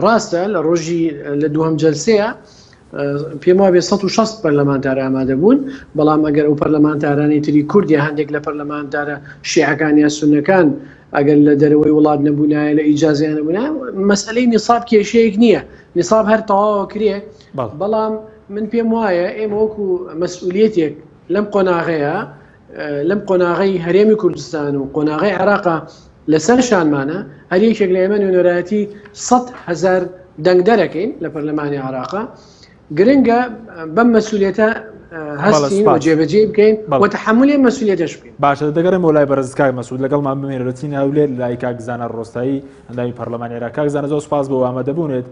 ڕاستە لە ڕۆژی لە دووەم جەلسەیە پێم وابێ 160 پەرلەمانتار ئامادە بوون بەڵام ئەگەر ئەو پەرلەمانتارانی تری کورد یا هەندێک لە پەرلەمانتارە شیعەکان یا سونەکان ئەگەر لە دەرەوەی وڵات نەبوونایە لە ئیجازیان نەبوونا مەسئلەی نساب کێشەیەک نییە نساب هەر تەواوە کرێ بەڵام من پێم وایە ئێمە وەکو مەسئولیەتێک لەم قۆناغەیە لەم قۆناغەی هەرێمی کوردستان و قۆناغی عێراقا لەسەر شانمانە هەر یەکێک لە ئێمە نوێنەرایەتی 100 هەزار دەنگدەرەکەین لە پەرلەمانی عێراقا گرنگە بەم مەسوولێتە هەستین و جێبەجێ بکەین و تەحملی مەسوولێتەش بکەین.
باشە دەگەڕێم بۆ لای بەڕێز کاک مەسعود لەگەڵمان بمێنە دەچینە هەولێر لای کاک زانا ڕۆستایی ئەندامی پەرلەمانی عێراق کاک زانا زۆر سوپاس بۆ ئامادەبوونت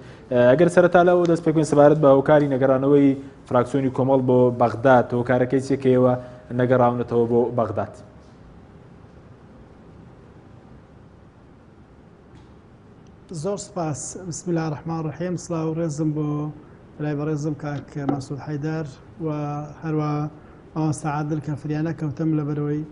ئەگەر سەرەتا لەوە دەست پێ بکەین سەبارەت بە هۆکاری نەگەڕانەوەی فراکسیۆنی کۆمەڵ بۆ بەغداد هۆکارەکەی چیە کە ئێوە نەگەڕاونەتەوە بۆ بەغداد؟
زۆر سپاس بسم الله الرحمن الرحیم سڵاو و ڕێزم بۆ برای بەڕێزم کاک مەسعود حەیدەر و هەروە مامۆستا عادل کە فریانە کەوتم لەبەرەوەی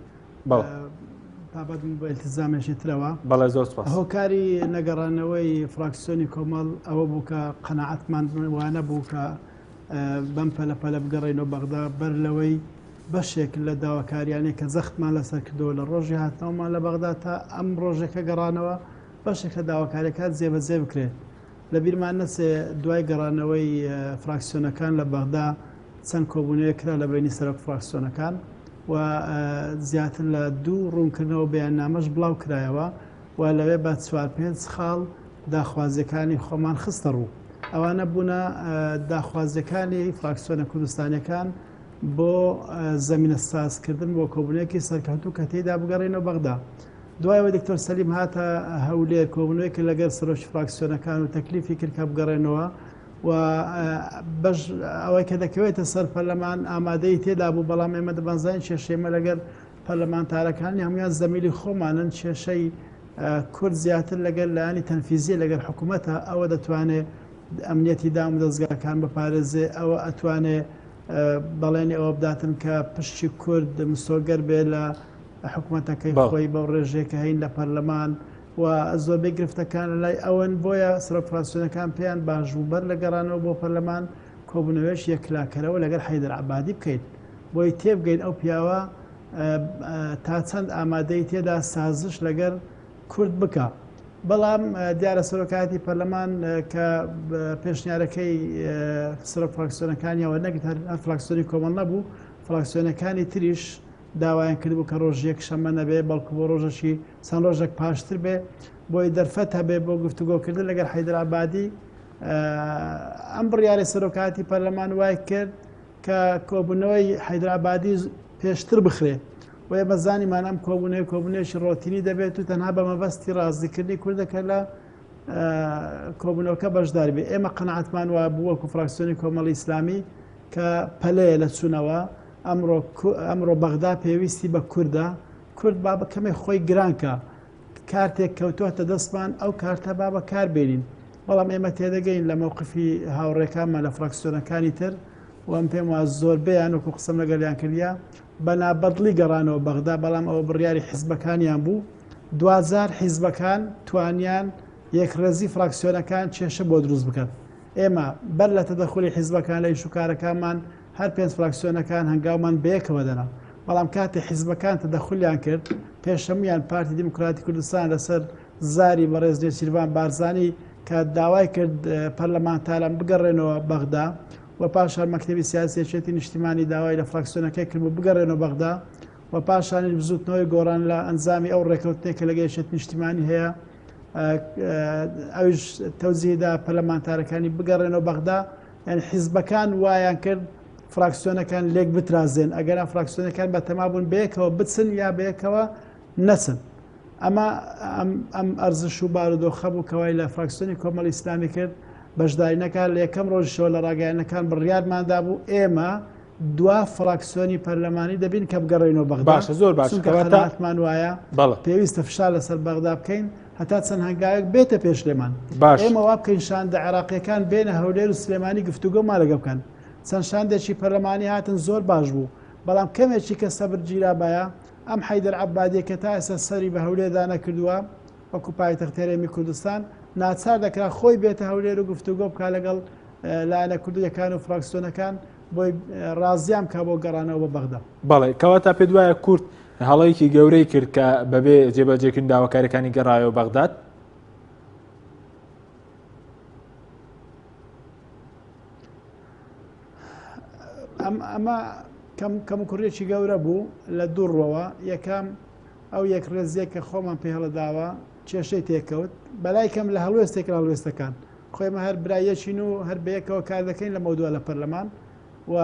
پابەندم بە ئیلتیزامێکی ترەوە.
بەڵێ زۆر سپاس.
هۆکاری نەگەڕانەوەی فراکسیۆنی کۆمەڵ ئەوە بوو کە قەناعەتمان وانە بوو کە بەم پەلە پەلە بگەڕێینەوە بەغدا بەر لەوەی بەشێک لە داواکاریانەی کە زەختمان لەسەر کردەوە لە ڕۆژی هاتنەوەمان لە بەغدا تا ئەم ڕۆژێکە گەڕانەوە بەشێک لە داواکاریەکان جێبەجێ بکرێت. لە بیرمان نەچێ دوای گەڕانەوەی فراکسیۆنەکان لە بەغدا چەند کۆبوونەوەیەک کرا لە بەینی سەرۆک فراکسیۆنەکان و زیاتر لە دوو ڕوونکردنەوە بەیاننامەش بڵاو کرایەوە و لەوێ بە چوار پێنج خاڵ داخوازیەکانی خۆمان خستە ڕوو. ئەوانە بوونە داخوازیەکانی فراکسیۆنە کوردستانیەکان بۆ زەمینە سازکردن بۆ کۆبوونەوەیەکی سەرکەوتوو کە تێیدا بگەڕێینەوە بەغدا. دوای ئەوەی دکتۆر سەلیم هاتە هەولێر کۆبوونەوەی کرد لەگەڵ سەرۆکی فراکسیۆنەکان و تەکلیفی کرد کە بگەڕێنەوە و بەش ئەوەی کە دەکەوێتە سەر پەرلەمان ئامادەی تێدا بوو بەڵام ئێمە دەبانزانین کێشەی لەگەڵ پەرلەمانتارەکانی هەمویان زەمیلی خۆمانن کێشەی کورد زیاتر لەگەل لایەنی تەنفیزیە لەگەل حکومەتە ئەوە دەتوانێ ئەمنیەتی دام و دەزگاکان بپارێزێ ئەوە ئەتوانێ بەڵێنی ئەوە بداتن کە پشتی کورد مسۆگەر بێ لە حکومەتەکەی خۆی بەو ڕێژەیە کە هەین لە پەرلەمان و زۆربەی گرفتەکان لە لای ئەوەن بۆیە سەرۆک فراکسیۆنەکان پێیان باش بوو بەر لە گەڕانەوە بۆ پەرلەمان کۆبوونەوەیش یەکلاکەرەوە لەگەل حەیدەر عەبادی بکەین بۆی تێبگەین ئەو پیاوە تا چەند ئامادەی تێدا سازش لەگەر کورد بکا. بەڵام دیارە سەرۆکایەتی پەرلەمان کە پێشنیارەکەی سەرۆک فراکسیۆنەکانیەوە نەگرت هەر فراکسیۆنی کۆمەڵ نەبوو فراکسیۆنەکانی تریش داوایان کردبوو کە ڕۆژ یەک شەممە نەبێ بەڵکو بۆ ڕۆژەکی چەند ڕۆژێک پاشتر بێ بۆی دەرفەت هەبێ بۆ گفتوگۆکردن لەگەر حەیدەر عەبادی ئەم بڕیاری سەرۆکایەتی پەرلەمان وای کرد کە کۆبوونەوەی حەیدەر عەبادی پێشتر بخرێ و ئێمە زانیمان ئەم کۆبوونەوەی کۆبوونەوەیەکی ڕۆتینی دەبێت و تەنها بە مەبەستی ڕازیکردنی کوردە کە لە کۆبوونەوەکە بەشدار بێ ئێمە قەناعەتمان وا بوو وەکو فراکسیۆنی کۆمەڵی ئیسلامی کە پەلەیە لە چوونەوە. ئەمڕۆ ئەمڕۆ بەغدا پێویستی بە کوردە، کورد با بە کەمێک خۆی گران کا، کارتێک کەوتووەتە دەستمان ئەو کارتە با بەکار بێنین، بەڵام ئێمە تێدەگەین لە مەوقفی هاوڕێکانمان لە فراکسیۆنەکانی تر و ئەم پێم وا زۆربەیان وەکو قسەم لەگەڵیان کردیە بە نابەدڵی گەڕانەوە بەغدا، بەڵام ئەوە بڕیاری حیزبەکانیان بوو، دواجار حیزبەکان توانیان یەکڕێزی فراکسیۆنەکان کێشە بۆ دروست بکەن. ئێمە بەر لە تەدەخولی حیزبەکان لە ئیشوکارەکانمان هەر پێنج فراکسیۆنەکان هەنگاومان بەیەکەوە دەنا، بەڵام کاتێ حیزبەکان تەدەخولیان کرد، پێش هەموویان پارتی دیموکراتی کوردستان لەسەر زاری بەڕێز نێچیرڤان بارزانی کە داوای کرد پەرلەمانتاران بگەڕێنەوە بەغدا و پاشان مەکتەبی سیاسی یەکێتی نیشتیمانی داوای لە فراکسیۆنەکەی کردبوو بگەڕێنەوە بەغدا و پاشانیش بزوتنەوەی گۆڕان لە ئەنجامی ئەو ڕێکەوتنەی کە لەگەڵ یەکێتی نیشتیمانی هەیە ئەویش تەوجیهدا پەرلەمانتارەکانی بگەڕێنەوە بەغدا یعنی حیزبەکان وایان کرد فراکسیۆنەکان لێک بترازێن ئەگەر فراکسیۆنەکان بە تەما بوون بەیەکەوە بچن یا بەیەکەوە نەچن ئەمە ئەم ئەرزش و بارودۆخە بوو کەوای لە فراکسیۆنی کۆمەڵی ئیسلامی کرد بەشداری نەکات لە یەکەم ڕۆژیشەوە لە ڕاگەیاندنەکان بڕیارماندا بوو ئێمە دوا فراکسیۆنی پەرلەمانی دەبین کە بگەڕێینەوە بەغدا
باشە زۆر باشە
چونکە
کەواتە
قەناعەتمان وایە
بەڵێ
پێویستە فشار لەسەر بەغدا بکەین هەتا چەند هەنگاوێک بێتە پێش لێمان
باش
ئێمە وا بکەین شاندە عێراقیەکان بێنە هەولێر و سلێمانی گفتوگۆمان لەگەڵ بکەن چەند شاندێکی پەرلەمانی هاتن زۆر باش بوو بەڵام کەمێکی کە سەبر گیرابایە ئەم حەیدەر عەبادیە کە تا ئێستا سەری بە هەولێردا نەکردووە وەکو پایتەختی هەرێمی کوردستان ناچار دەکرا خۆی بێتە هەولێر و گفتوگۆ بکا لەگەڵ لایەنە کوردیەکان و فراکسیۆنەکان بۆی ڕازیان بکا بۆ گەڕانەوە بە بەغدا.
بەڵێ کەواتە پێت وایە کورد هەڵەیەکی گەورەی کرد کە بەبێ جێبەجێکردنی داواکاریەکانی گەڕایەوە بەغداد؟
ئەمە کەم کەموکوڕیەکی گەورە بوو لە دوو ڕوەوە، یەکەم ئەو یەکڕێزیە کە خۆمان پێ هەڵەداوە کێشەی تێکەوت، بەلای کەم لە هەڵوێستێک لە هەڵوێستەکان، خۆ ئێمە هەر برای یەکین و هەر بەیەکەوە کار دەکەین لە مەودوا لە پەرلەمان و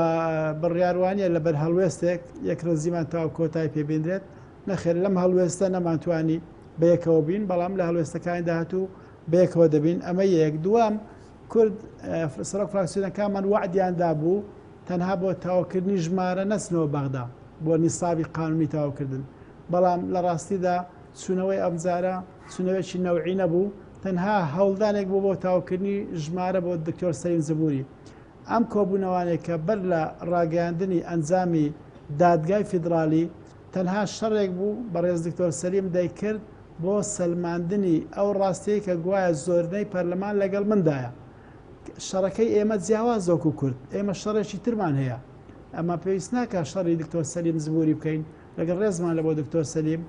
بڕیار وانیە لەبەر هەڵوێستێک یەکڕێزیمان تەواو کۆتای پێ بێنرێت، نەخێر لەم هەڵوێستە نەمانتوانی بەیەکەوە بین، بەڵام لە هەڵوێستەکانی داهاتوو بەیەکەوە دەبین، ئەمە یەک. دووەم کورد سەرۆک فراکسیۆنەکانمان وەعدیان دابوو تەنها بۆ تەواوکردنی ژمارە نەچنەوە بەغدا بۆ نیسابی قانونی تەواوکردن، بەڵام لە ڕاستیدا چوونەوەی ئەمجارە چوونەوەیەکی نەوعی نەبوو، تەنها هەوڵدانێک بوو بۆ تەواوکردنی ژمارە بۆ دکتۆر سەلیم جبوری. ئەم کۆبوونەوانەی کە بەر لە ڕاگەیاندنی ئەنجامی دادگای فیدڕالی تەنها شەڕێک بوو بەڕێز دکتۆر سەلیم دەیکرد بۆ سەلماندنی ئەو ڕاستیەی کە گوایە زۆرینەی پەرلەمان لەگەڵ مندایە. شەڕەکەی ئێمە جیاوازە وەکو کورد، ئێمە شەڕێکی ترمان هەیە. ئەمە پێویست ناکات شەڕی دکتۆر سەلیم جبوری بکەین، لەگەڵ ڕێزمان لە بۆ دکتۆر سەلیم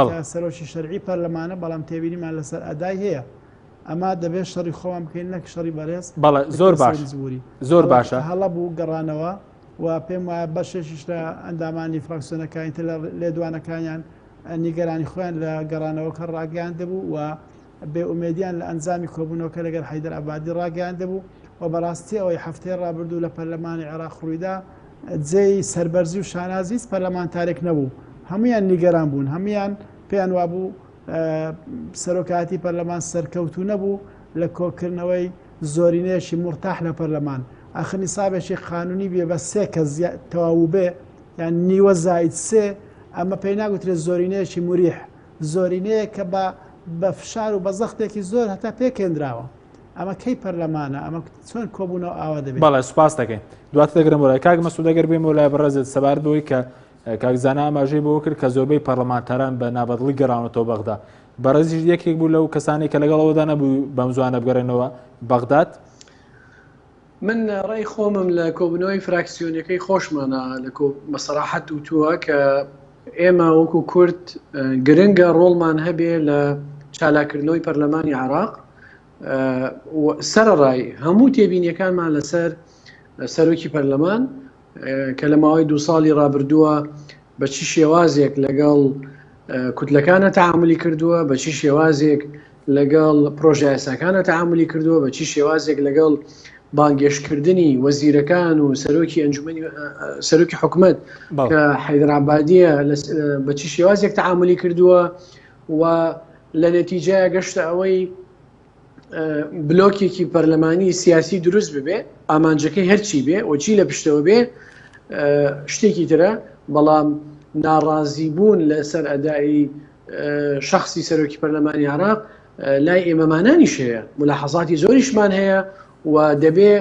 کە سەرۆکی شەرعی پەرلەمانە، بەڵام تێبینیمان لەسەر ئەدای هەیە. ئەمە دەبێت شەڕی خۆمان بکەین نەک شەڕی بەڕێز
بەڵێ زۆر باش
جبوری.
زۆر باشە.
هەڵە بوو گەڕانەوە و پێم وایە بەشێکیش لە ئەندامانی فراکسیۆنەکانی تر لە لێدوانەکانیان نیگەرانی خۆیان لە گەڕانەوەکە ڕاگەیاندبوو و بێ ئومێدیان لە ئەنجامی کۆبوونەوەکە لەگەڵ حەیدەر عەبادی ڕاگەیاندبوو و بەڕاستی ئەوەی هەفتەی ڕابردوو لە پەرلەمانی عێراق ڕوویدا جێی سەربەرزی و شانازی هیچ پەرلەمانتارێک نەبوو، هەموویان نیگەران بوون، هەموویان پێیان وابوو سەرۆکایەتی پەرلەمان سەرکەوتوو نەبوو لە کۆکردنەوەی زۆرینەیەکی مورتاح لە پەرلەمان، ئاخر نیسابێکی قانونی بێ بە سێ کەس تەواو بێ یان نیوە زائید سێ، ئەمە پێی ناگوترێت زۆرینەیەکی موریح، زۆرینەیەک کە بە بە فشار و بە زەختێکی زۆر هەتا پێکهێنراوە. ئەمە کەی پەرلەمانە؟ ئەمە چۆن کۆبوونەوە ئاوا دەبێت؟
بەڵێ سوپاس دەکەین. دواتر دەگرم بۆ لای کاک مەسعود ئەگەر بێمەوە لای بەڕێزت سەبارەت بەوەی کە کاک زانا ئاماژەی بەوە کرد کە زۆربەی پەرلەمانتاران بە نابەدڵی گەڕاونەتەوە بەغدا. بەڕێزیش یەکێک بوو لەو کەسانەی کە لەگەڵ ئەوەدا نەبوو بەم زووانە بگەڕێنەوە بەغداد.
من ڕای خۆمم لە کۆبوونەوەی فراکسیۆنەکەی خۆشمانە لە کۆ بە سەراحەت وتووە کە ئێمە وەکو کورد گرنگە ڕۆڵمان هەبێ لە چالاکردنەوەی پەرلەمانی عێراق سەرەڕای هەموو تێبینیەکانمان لەسەر سەرۆکی پەرلەمان کە لە ماوەی دو ساڵی ڕابردووە بە چی شێوازێک لەگەڵ کوتلەکانە تەعامولی کردووە، بە چی شێوازێک لەگەڵ پرۆژە یاساکانە تەعامولی کردووە، بە چی شێوازێک لەگەڵ بانگێشتکردنی وەزیرەکان و سەرۆکی ئەنجومەنی سەرۆکی حکومەت کە حەیدەر عەبادیە بە چی شێوازێک تەعامولی کردووە و لە نەتیجەیە گەشتە ئەوەی بلۆکێکی پەرلەمانی سیاسی دروست ببێ ئامانجەکەی هەرچی بێ و چی لە پشتەوە بێ. شتێکی ترە بەڵام ناڕازی بوون لەسەر ئەدای شخصی سەرۆکی پەرلەمانی عراق لای ئێمەمانانیش هەیە ملاحەزاتی زۆریشمان هەیە و دەبێ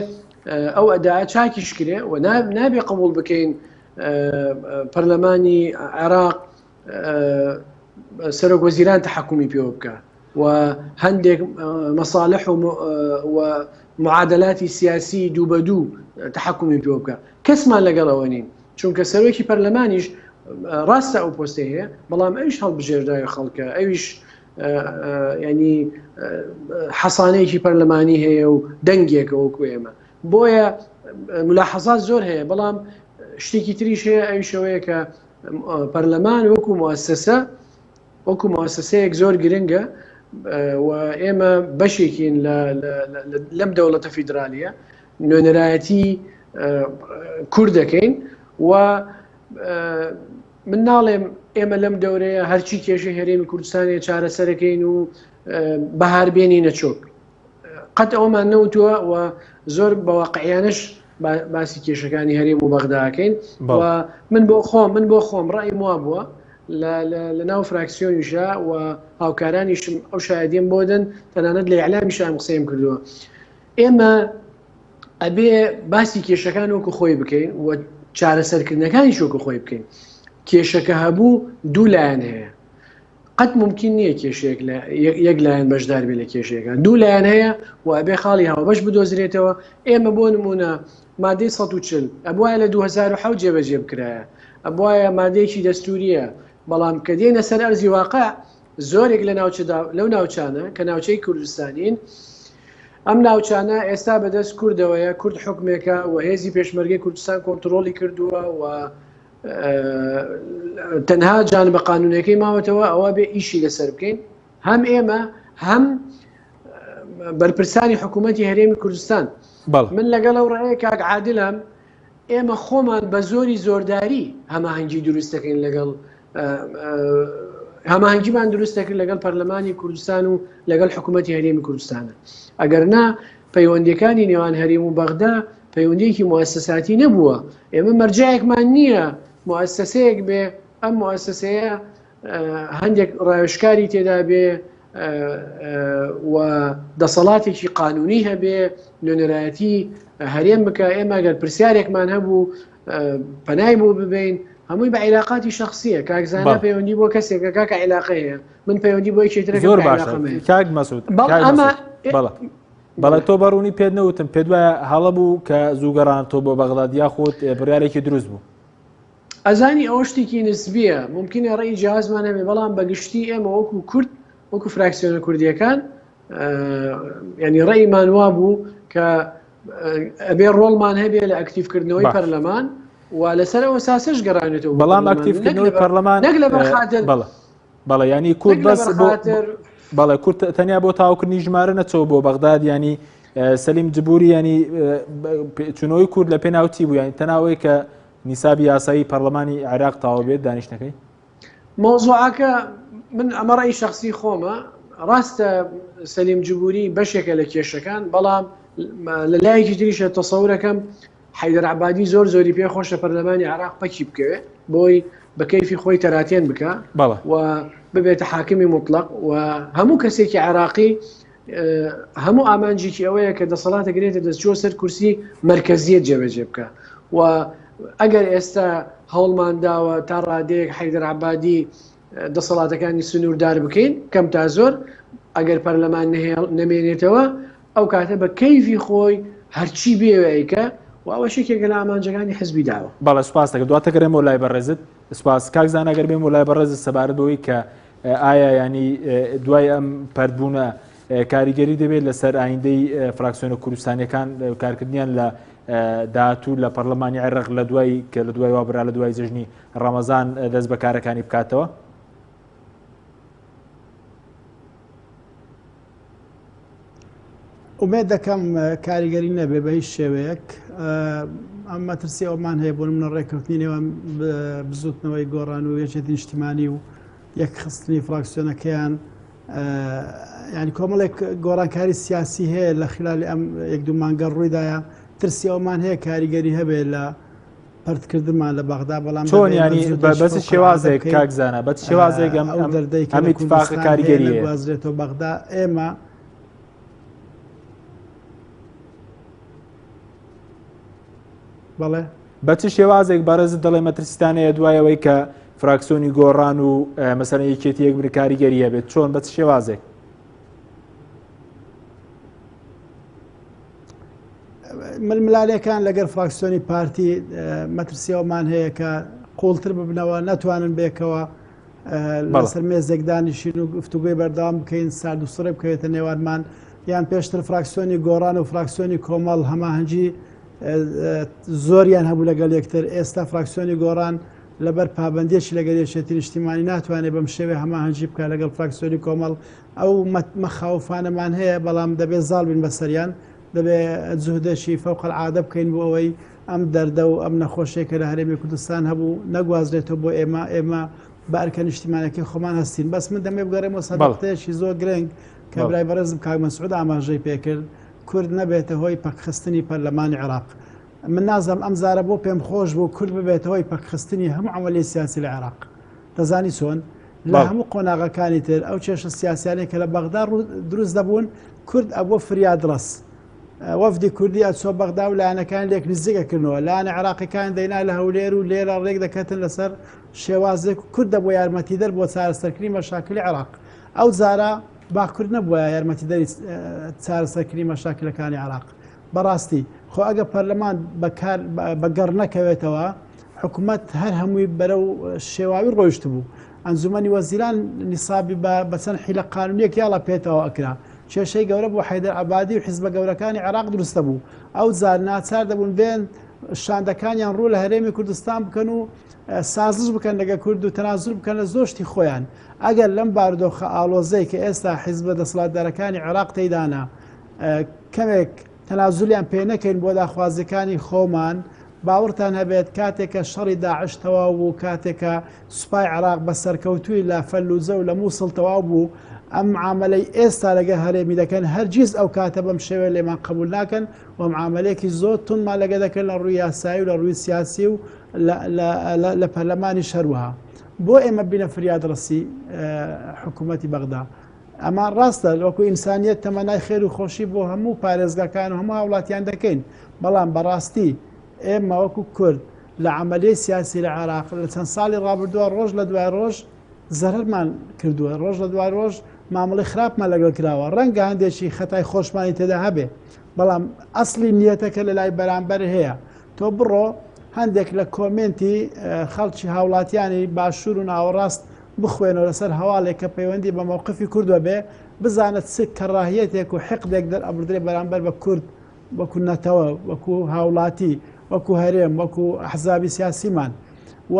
ئەو ئەدایە چاکیش کرێ و نابێ قبوڵ بکەین پەرلەمانی عێراق سەرۆک وەزیران تحکمی پێوە بکە و هەندێک مەساالح و معادلاتی سیاسی دوو بە دوو تحکمی پێوە بکە کەسمان لەگەڵ ئەوە نین چونکە سەرۆکی پەرلەمانیش ڕاستە ئەو پۆستەی هەیە بەڵام ئەویش هەڵبژێرداوی خەڵکە ئەویش ینی حەسانەیەکی پەرلەمانی هەیە و دەنگێکە وەکو ئێمە بۆیە ملاحەزات زۆر هەیە بەڵام شتێکی تریش هەیە ئەویشەوەیە کە پەرلەمان وەکو موسسە وەکو موسسەیەک زۆر گرنگە و ئێمە بەشێکین لەم دەوڵەتە فیدرالیە نوێنەرایەتی کورد دەکەین و من ناڵێم ئێمە لەم دەورەیە هەرچی کێشەی هەرێمی کوردستانێ چارەسەرەکەین و بەهار بێنینە چۆک قەت ئەومان نەوتووە و زۆر بە واقعیانش باسی کێشەکانی هەرێم و بەغداکەین و من بۆ خۆم من بۆ خۆم ڕای وا بووە لە ناو فراکسیۆنیشە و هاوکارانیشم ئەو شایدیم بۆ دەن تەنانەت لە ئەلامیش ئەم قسەیم کردووە ئێمە ئەبێ باسی کێشەکان وەکو خۆی بکەین و چارەسەرکردنەکانیش وەکو خۆی بکەین کێشەکە هەبوو دوو لایەن هەیە قەت ممکن نییە کێشەیەک لە یەک لایەن بەشدار بێ لە کێشەکە دوو لایەن هەیە و ئەبێ خاڵی هاوبەش بدۆزرێتەوە ئێمە بۆ نمونە مادەی 140 ئەبواە لە 2007 جێبەجێ بکرایە ئەبواە مادەیەکی دەستوریە بەڵام کە دێنە سەر ئەرزی واقع زۆرێک لە ناوچەدا لەو ناوچانە کە ناوچەی کوردستانین ئەم ناوچانە ئێستا بەدەست کوردەوەیە کورد حکمێکە و هێزی پێشمەرگەی کوردستان کۆنتترۆلی کردووە و تەنها جان بە قانونەکەی ماوەتەوە ئەوە بێ ئیشی لەسەر بکەین هەم ئێمە هەم بەرپرسانی حکوومەتتی هەرێمی کوردستان من لەگەڵ ئەو ڕێ کاک عادلم ئێمە خۆمان بە زۆری زۆرداری هەماهەنگی دروست دەکەین لەگەڵ هەماهەنگیمان دروست دەکرد لەگەڵ پەرلەمانی کوردستان و لەگەڵ حکوومەتتی هەرێمی کوردستانە ئەگەر نا پەیوەندیەکانی نێوان هەرێم و بەغدا پەیوەندیەکی موسساتی نەبووە ئێمە مەرجایەکمان نییە موسسەیەک بێ ئەم موسسەیە هەندێک ڕاوێژکاری تێدا بێ و دەسەڵاتێکی قانونی هەبێ نوێنەرایەتی هەرێم بکە ئێمە گەر پرسیارێکمان هەبوو پەنای بۆ ببین هەمووی بە عیلاقاتی شخصیە کاکزانە پەیوەندی بۆ کەسێکە کاکە عیلاقە هەیە من پەیوەندی بۆ یەکێترە
زۆر باشە کاک مەسعود ئەمە بەڵێ بەڵێ تۆ بەڕوونی پێت نەوتم پێت وایە هەڵە بوو کە زوو گەڕان تۆ بۆ بەغداد یاخود بڕیارێکی دروست بوو
ئەزانی ئەوە شتێکی نسبیە ممکنە ڕێی جیازمان هەبێ بەڵام بەگشتی ئێمە وەکو کورد وەکو فراکسیۆنە کوردیەکان ینی ڕێیمان وا بوو کە ئەبێ ڕۆڵمان هەبێ لە ئەکتیفکردنەوەی پەرلەمان و لەسەر ئەو ساسش گەڕانێتەوە
بەڵام ئەکتیفکردنەوەی پەرلەمان
نەک لەبەر خاتر
بەڵێ بەڵێ ینی کورد بەس بەڵێ کورد تەنیا بۆ تاوکردنی ژمارە نەچەوە بۆ بەغداد ینی سەلیم جبوری ینی چونەوەی کورد لە پێناوچی بوو ینی تەناوەی کە نیسابی یاسایی پەرلەمانی عێراق تەواو بێت دانیشتنەکەی؟
مەوزوعەکە من ئەمە ڕەئی شەخسی خۆمە ڕاستە سەلیم جبوری بەشێکە لە کێشەکان بەڵام لە لایەکی تریشە تەسەورەکەم حەیدەر عەبادی زۆر زۆری پێ خۆشە پەرلەمانی عێراق پەکی بکەوێ بۆی بە کەیفی خۆی تەراتێن بکە و ببێتە حاکمی مطلق و هەموو کەسێکی عێراقی هەموو ئامانجێکی ئەوەیە کە دەسەڵاتە گرێتە دەست چووە سەر کورسی مەرکەزیەت جێبەجێ بکە و ئەگەر ئێستا هەوڵمان داوە تا ڕادەیەک حەیدەر عەبادی دەسەڵاتەکانی سنووردار بکەین کەم تا زۆر ئەگەر پەرلەمان نەمێنێتەوە ئەو کاتە بە کەیفی خۆی هەرچی بێوێ ئەیکە و ئەوەش یەکێکە لە ئامانجەکانی حزبی داوە.
بەڵێ سوپاس دەکەم دواتر گەڕێمەوە لای بەڕێزت سوپاس کاک زانا گەر بێمەوە لای بەڕێزت سەبارەت بەوەی کە ئایا ینی دوای ئەم پەرتبوونە کاریگەری دەبێت لەسەر ئایندەی فراکسیۆنە کوردستانیەکان کارکردنیان لە داهاتوو لە پەرلەمانی عێراق لە دوای کە لە دوای وابرا لە دوای جەژنی ڕەمەزان دەست بە کارەکانی بکاتەوە؟
ئومێد دەکەم کاریگەری نەبێ بە هیچ شێوەیەک ئەم مەترسی ئەومان هەیە بۆ منە ڕێککەوتنی نێوان بزوتنەوەی گۆڕان و یەکێتی نیشتیمانی و یەکخستنی فراکسیۆنەکەیان ینی کۆمەڵێک گۆڕانکاری سیاسی هەیە لە خلالی ئەم یەک دوو مانگە ڕوویدایە ترسی ئەومان هەیە کاریگەری هەبێ لە. پەرتکردنمان لە بەغدا بەڵام
چۆن ینی بە چ شێوازێک کاک زانا بە چ شێوازێک ئەم
ئەو دەردەی
ئەم ئیتفاقە کاریگەری هەیە؟
نەگوازرێتەوە بەغدا ئێمە بەڵێ.
بە چ شێوازێک بەڕێزت دەڵێ مەترسیتان هەیە دوای ئەوەی کە فراکسیۆنی گۆڕان و مەسەلەن یەکێتی یەک بر کاریگەری هەبێت چۆن بە چ شێوازێک؟
ململانێکان لەگەر فراکسیۆنی پارتی مەترسیەوەمان هەیە کە قوڵتر ببنەوە نەتوانن بێکەوە لەسەر مێزێک دانیشین و گفتوگۆی بەردەوام بکەین سارد و سڕێ بکەوێتە نێوانمان یان پێشتر فراکسیۆنی گۆڕان و فراکسیۆنی کۆمەڵ هەماهەنگی زۆریان هەبوو لەگەڵ یەکتر ئێستا فراکسیۆنی گۆڕان لەبەر پابندێکی لەگەل یەکێتی نیشتیمانی ناتوانێت بەم شێوێ هەماهەنگی بکە لەگەڵ فراکسیۆنی کۆمەڵ ئەو مەخاوفانەمان هەیە بەڵام دەبێت زاڵ بین بەسەریان دەبێ جوهدێکی فەوق العادە بکەین بۆ ئەوەی ئەم دەردە و ئەم نەخۆشیەی کە لە هەرێمی کوردستان هەبوو نەگوازرێتەوە بۆ ئێمە، ئێمە بە ئەرکە نیشتیمانەکەی خۆمان هەستین. بەس من دەمەوێت بگەڕێمەوە سەر نوقتەیەکی زۆر گرنگ کە برای بەڕێزم کاک مەسعود ئاماژەی پێکرد، کورد نەبێتە هۆی پەکخستنی پەرلەمانی عێراق. من نازانم ئەم جارە بۆ پێم خۆش بوو کورد ببێتە هۆی پەکخستنی هەموو عەمەلیەی سیاسی لە عێراق. دەزانی چۆن؟ لە هەموو قۆناغەکانی تر ئەو کێشە سیاسیانەی کە لە بەغدا دروست دەبوون کورد ئەبووە فریادڕەس. وەفدی کوردی ئەچۆ بەغدا و لایەنەکان لێک نزیک ئەکردنەوە، لایەنە عێراقیەکان دەینا لە هەولێر و لێرە ڕێک دەکەتن لەسەر شێوازێک و کورد دەبووە یارمەتیدەر بۆ چارەسەرکردنی مەشاکلی عێراق. ئەو جارە با کورد نەبووە یارمەتیدەری چارەسەرکردنی مەشاکلەکانی عێراق. بەڕاستی خۆ ئەگە پەرلەمان بەکار بەگەڕ نەکەوێتەوە حکوومەت هەر هەمووی بەرەو شێواوی ڕۆیشتبوو. ئەنجومەنی وەزیران نیسابی بە چەند حیلە قانونیەک یاڵا پێتەوە ئەکرا. کێشەی گەورە بۆ حەیدەر عەبادی و حیزبە گەورەکانی عێراق دروستە بوو. ئەو جار ناچار دەبوون بێن شاندەکانیان ڕوو لە هەرێمی کوردستان بکەن و سازش بکەن لەگە کورد و تەنازول بکەن لە زۆر شتی خۆیان. ئەگەر لەم بارودۆخە ئاڵۆزەی کە ئێستا حیزبە دەسەڵاتدارەکانی عێراق تێیدانە کەمێک تەنازولیان پێ نەکەین بۆ داخوازیەکانی خۆمان، باوەڕتان هەبێت کاتێک کە شەڕی داعش تەواو بوو، کاتێک کە سوپای عێراق بە سەرکەوتووی لە فەلوجە و لە موسڵ تەواو بوو، ئەم معامەلەی ئێستا لەگەڵ هەرێمی دەکەن هەرگیز ئەو کاتە بەم شێوەیە لێمان قبوڵ ناکەن و معامەلەیەکی زۆر توندمان لەگەڵ دەکەن لە ڕووی یاسایی و لە ڕووی سیاسی و لە پەرلەمانیش هەروەها. بۆ ئێمە بینە فریادڕەسی حکوومەتی بەغدا. ئەمە ڕاستە وەکو ئینسانیەت تەمەنای خێر و خۆشی بۆ هەموو پارێزگاکان و هەموو هاوڵاتیان دەکەین، بەڵام بەڕاستی ئێمە وەکو کورد لە عەمەلیەی سیاسی لە عێراق لە چەند ساڵی ڕابردووە ڕۆژ لە دوای ڕۆژ زەرەرمان کردووە، ڕۆژ لە دوای ڕۆژ مامەڵەی خراپمان لەگەڵ کراوە، ڕەنگە هەندێکی خەتای خۆشمانی تێدا هەبێ، بەڵام ئەسڵی نیەتەکە لە لای بەرامبەر هەیە. تۆ بڕۆ هەندێک لە کۆمێنتی خەڵکی هاوڵاتیانی باشوور و ناوەڕاست بخوێنەوە لەسەر هەواڵێک کە پەیوەندی بە مەوقفی کوردوە بێ، بزانە چ کەڕاهیەتێک و حیقدێک دەرئەبڕدرێ بەرامبەر بە کورد وەکو نەتەوە، وەکو هاوڵاتی، وەکو هەرێم، وەکو ئەحزابی سیاسیمان و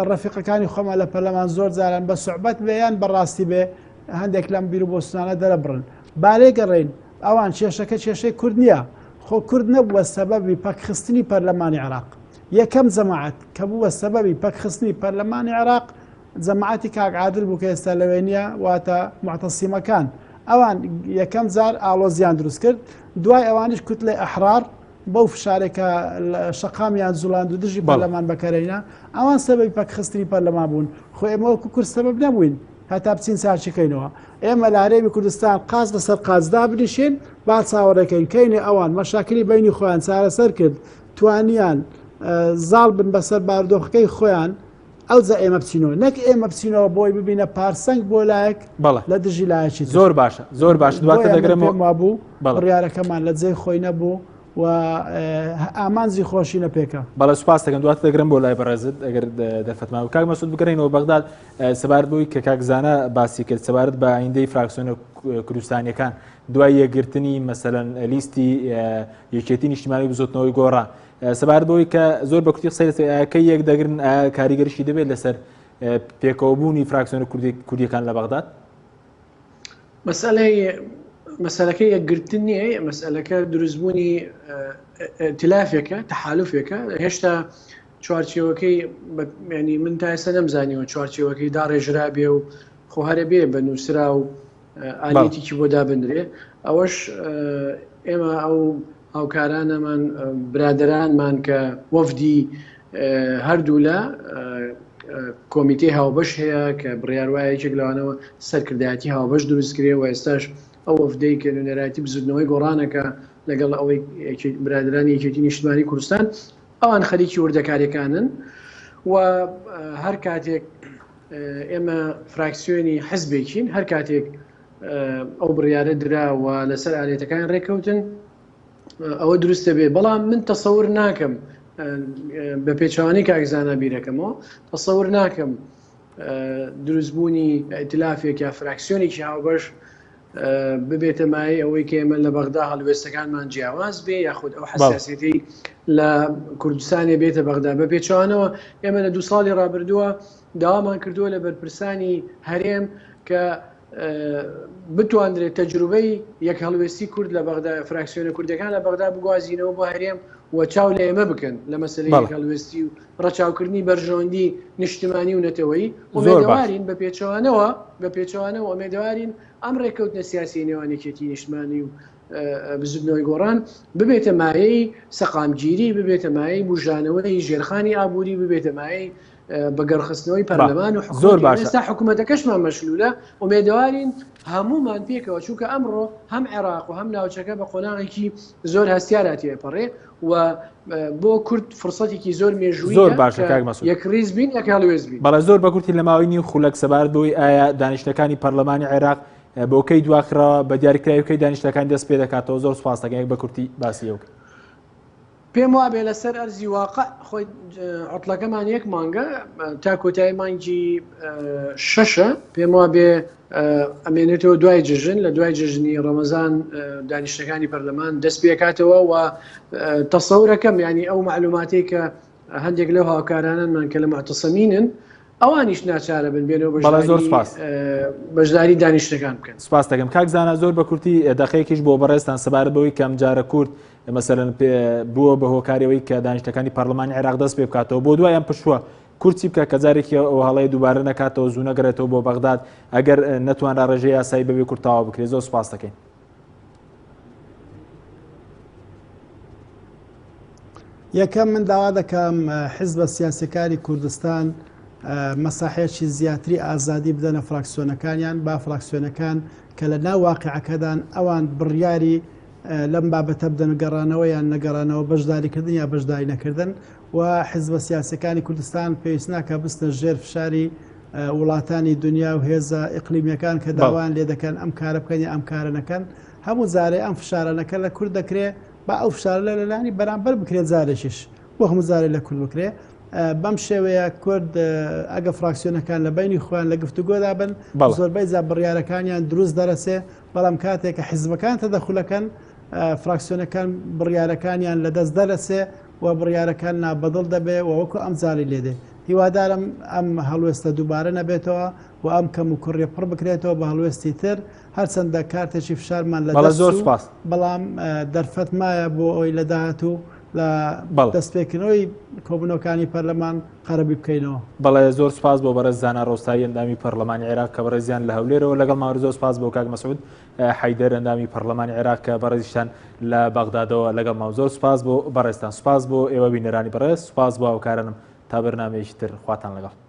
ڕەفیقەکانی خۆمان لە پەرلەمان زۆر جاران بە سوعبەت بێ یان بە ڕاستی بێ هەندێک لەم بیر و بۆچونانە دەرەبڕن. با لێگەڕێین ئەوان کێشەکە کێشەی کورد نییە، خۆ کورد نەبووە سەبەبی پەکخستنی پەرلەمانی عێراق. یەکەم جەماعەت کە بووە سەبەبی پەکخستنی پەرلەمانی عێراق جەماعەتی کاک عادل بوو کە ئێستا لەوێ نییە، واتە موعتەسیمەکان. ئەوان یەکەم جار ئاڵۆزیان دروست کرد، دوای ئەوانیش کوتلەی ئەحرار بەو فشارێک کە شەقامیان جوڵاند و دژی پەرلەمان بەکارهێنا، ئەوان سەبەبی پەکخستنی پەرلەمان بوون. خۆ ئێمە وەکو کورد سەبەب نەبووین هەتا بچین چاکیکەینەوە. ئێمە لە هەرێمی کوردستان قاچ لەسەر قاچ دابنیشین، با چاوەڕێکەین کەینێ ئەوان مەشاکلی بەینی خۆیان چارەسەر کرد، توانیان زاڵ بن بەسەر بارودۆخەکەی خۆیان، ئەوجا ئێمە بچینەوە نەک ئێمە بچینەوە بۆی ببینە پارسەنگ بۆ لایەک
بەڵێ
لە دژی لایەکی تر.
زۆر باشە زۆر باش دواتر
بۆیە من
دەگرم
پێم وابوو
بەڵێ.
بڕیارەکەمان لە جێی خۆی نەبوو و ئامانجی خۆشی نەپێکا.
بەڵێ سوپاس دەکەم دواتر دەگرم بۆ لای بەڕێزت ئەگەر دەرفەتمان بوو. کاک مەسعود بگەڕێینەوە بەغداد سەبارەت بەوەی کە کاک زانا باسی کرد سەبارەت بە ئایندەی فراکسیۆنە کوردستانیەکان دوای یەکگرتنی مەسەلەن لیستی یەکێتی نیشتیمانی بزوتنەوەی گۆڕان سەبارەت بەوەی کە زۆر بە کورتی قسەی لەسەر ئایا کەی یەک دەگرن ئایا کاریگەریشی دەبێت لەسەر پێکەوەبوونی فراکسیۆنە کوردیەکان لە بەغداد؟
مەسئلەی مەسەلەکە یەکگرتن نییە مەسئلەکە دروستبوونی ئیتلافێکە تەحالفێکە هێشتا چوارچێوەکەی ینی من تا ئێستا نەمزانیوە چوارچێوەکەی داڕێژرا بێ و خۆ هەرە بێ بە نووسرا و ئالیەتێکی بۆ دابنرێ ئەوەش ئێمە ئەو هاوکارانەمان برادەرانمان کە وەفدی. هەردوولا کۆمیتەی هاوبەش هەیە کە بڕیار وایە یەکێک لەوانەوە سەرکردایەتی هاوبەش دروست کرێ و ئێستاش ئەو وەفدەی کە نوێنەرایەتی بزوتنەوەی گۆڕانەکە لەگەڵ ئەوەی برادرانی یەکێتی نیشتمانی کوردستان ئەوان خەریکی وردەکاریەکانن و هەر کاتێک ئێمە فراکسیۆنی حزبێکین هەر کاتێک ئەو بڕیارە درا و لەسەر ئالێتەکان ڕێککەوتن ئەوە دروست دەبێت بەڵام من تەسەور ناکەم بە پێچوانی کاکزانە بیرەکەمەوە تەسەور ناکەم دروستبوونی ئیتلافێک یا فراکسیۆنێکی هاوبەش ببێتە مایەی ئەوەی کە ئێمە لە بەغدا هەڵوێستەکانمان جیاواز بێ یاخود ئەو حساسیەتی لە کوردستانی بێتە بەغدا بە پێچوانەوە ئێمە لە دو ساڵی ڕابردووە داوامان کردووە لە بەرپرسانی هەرێم کە بتواندرێت تەجروبەی یەک هەڵوێستی کورد لە بەغدا فراکسیۆنە کوردەکان لە بەغدا بگوازینەوە بۆ هەرێم و چاو لە ئێمە بکەن لە مەسەلەی یەک هەڵوێستی و ڕەچاوکردنی بەرژەوەندی نیشتمانی و نەتەوەیی. ئومێدەوارین بە پێچەوانەوە بە پێچەوانەوە ئومێدەوارین ئەم ڕێککەوتنە سیاسیەی نێوان یەکێتی نیشتمانی و بزوتنەوەی گۆڕان ببێتە مایەی سەقامگیری، ببێتە مایەی بوژانەوەی ژێرخانی ئابووری، ببێتە مایەی بەگەڕخستنەوەی پەرلەمان و
زۆر باشە
ئێستا حکوومەتەکەشمان مەشلولە ئومێدەوارین هەمومان پێکەوە چونکە ئەمڕۆ هەم عێراق و هەم ناوچەکە بە قۆناغێکی زۆر هەستیارا تێپەڕێ و بۆ کورد فرسەتێکی زۆر مێژووی
زۆر باشە کاک مەسعود
یەکڕیز بین یەک هەڵوێست بین
بەڵێ زۆر بە کورتی لە ماوەی نیو خولەک سەبارەت بەوەی ئایا دانیشتەکانی پەرلەمانی عێراق بۆ کەی دواخراوە بە دیاریکراوی کەی دانیشتەکان دەست پێ دەکاتەوە زۆر سوپاس دەکەم یەک بە کورتی باسی ئەو
پێم وابێ لەسەر ئەرزی واقع خۆی عوتڵەکەمان یەک مانگە تا کۆتایی مانگی شەشە پێم وابێ ئەمێنێتەوە دوای جەژن لە دوای جەژنی ڕەمەزان دانیشتەکانی پەرلەمان دەست پێکاتەوە و تەسەورەکەم ینی ئەو معلوماتەی کە هەندێک لەو هاوکارانەمان کە لە معتەسەمینن ئەوانیش ناچارە بن بێنەوە
بەڵێ زۆر سپاس
بەشداری دانیشتەکان بکەن.
سپاس دەکەم کاک زانا زۆر بە کورتی دەقەیەکیش بۆ بەڕێزتان سەبارەت بەوەی کە ئەمجارە کورد مەسەلەن بووە بە هۆکاری ئەوەی کە دانیشتەکانی پەرلەمانی عێراق دەست پێ بکاتەوە بۆ دوای ئەم پشووە کورد چی بکە کە جارێکی ئەو هەڵەیە دووبارە نەکاتەوە زوو نەگەڕێتەوە بۆ بەغداد ئەگەر نەتوانرا ڕێژەی یاسایی بەبێ کورد تەواو بکرێت زۆر سپاس دەکەین.
یەکەم من داوا دەکەم حزبە سیاسەکانی کوردستان مەساحەیەکی زیاتری ئازادی بدەنە فراکسیۆنەکانیان با فراکسیۆنەکان کە لە ناو واقعەکەدان ئەوان بڕیاری لەم بابەتە بدەن گەڕانەوە یان نەگەڕانەوە بەشداریکردن یا بەشداری نەکردن و حزبە سیاسەکانی کوردستان پێویست ناکە بستە ژێر فشاری وڵاتانی دنیا و هێزە ئیقلیمیەکان کە داوایان لێ دەکەن ئەم کارە بکەن یا ئەم کارە نەکەن هەموو جارێ ئەم فشارانەکە لە کورد دەکرێ با ئەو فشارە لە لەلانی بەرامبەر بکرێت جارێکیش بۆ هەموو جارێ لە کورد بکرێ بەم شێوەیە کورد ئەگە فراکسیۆنەکان لە بینی خۆیان لە گفتوگۆدا بن زۆربەی جا بڕیارەکانیان دروست دەرەسێ بەڵام کاتێک کە حیزبەکان تەدەخولەکەن فراکسیۆنەکان بڕیارەکانیان لەدەست دەرەسێ و بڕیارەکان نابەدڵ دەبێ و وەکو ئەم جارەی لێدێ. هیوادارم ئەم هەڵوێستە دووبارە نەبێتەوە و ئەم کەم و کوڕیە پڕ بکرێتەوە بە هەڵوێستی تر، هەرچەندە کارتێکی فشارمان لە
بەڵێ
دەست
زۆر
چوو،
سوپاس.
بەڵام دەرفەت مایە بۆ ئەوەی لە داهاتوو لە
بەڵێ.
دەستپێکردنەوەی کۆبوونەوەکانی پەرلەمان قەرەبووی بکەینەوە.
بەڵێ زۆر سوپاس بۆ بەڕێز زانا ڕۆستایی ئەندامی پەرلەمانی عێراق کە بەڕێزیان لە هەولێرەوە لەگەڵمان زۆر سوپاس بۆ کاک مەسعود حەیدەر ئەندامی پەڕلەمانی عێراق کە بەڕێزیشتان لە بەغدادەوە لەگەڵمان زۆر سوپاس بۆ بەڕێزتان سوپاس بۆ ئێوە بینەرانی بەڕێز سوپاس بۆ هاوکارانم تا بەرنامەیەکی تر خواتان لەگەڵ.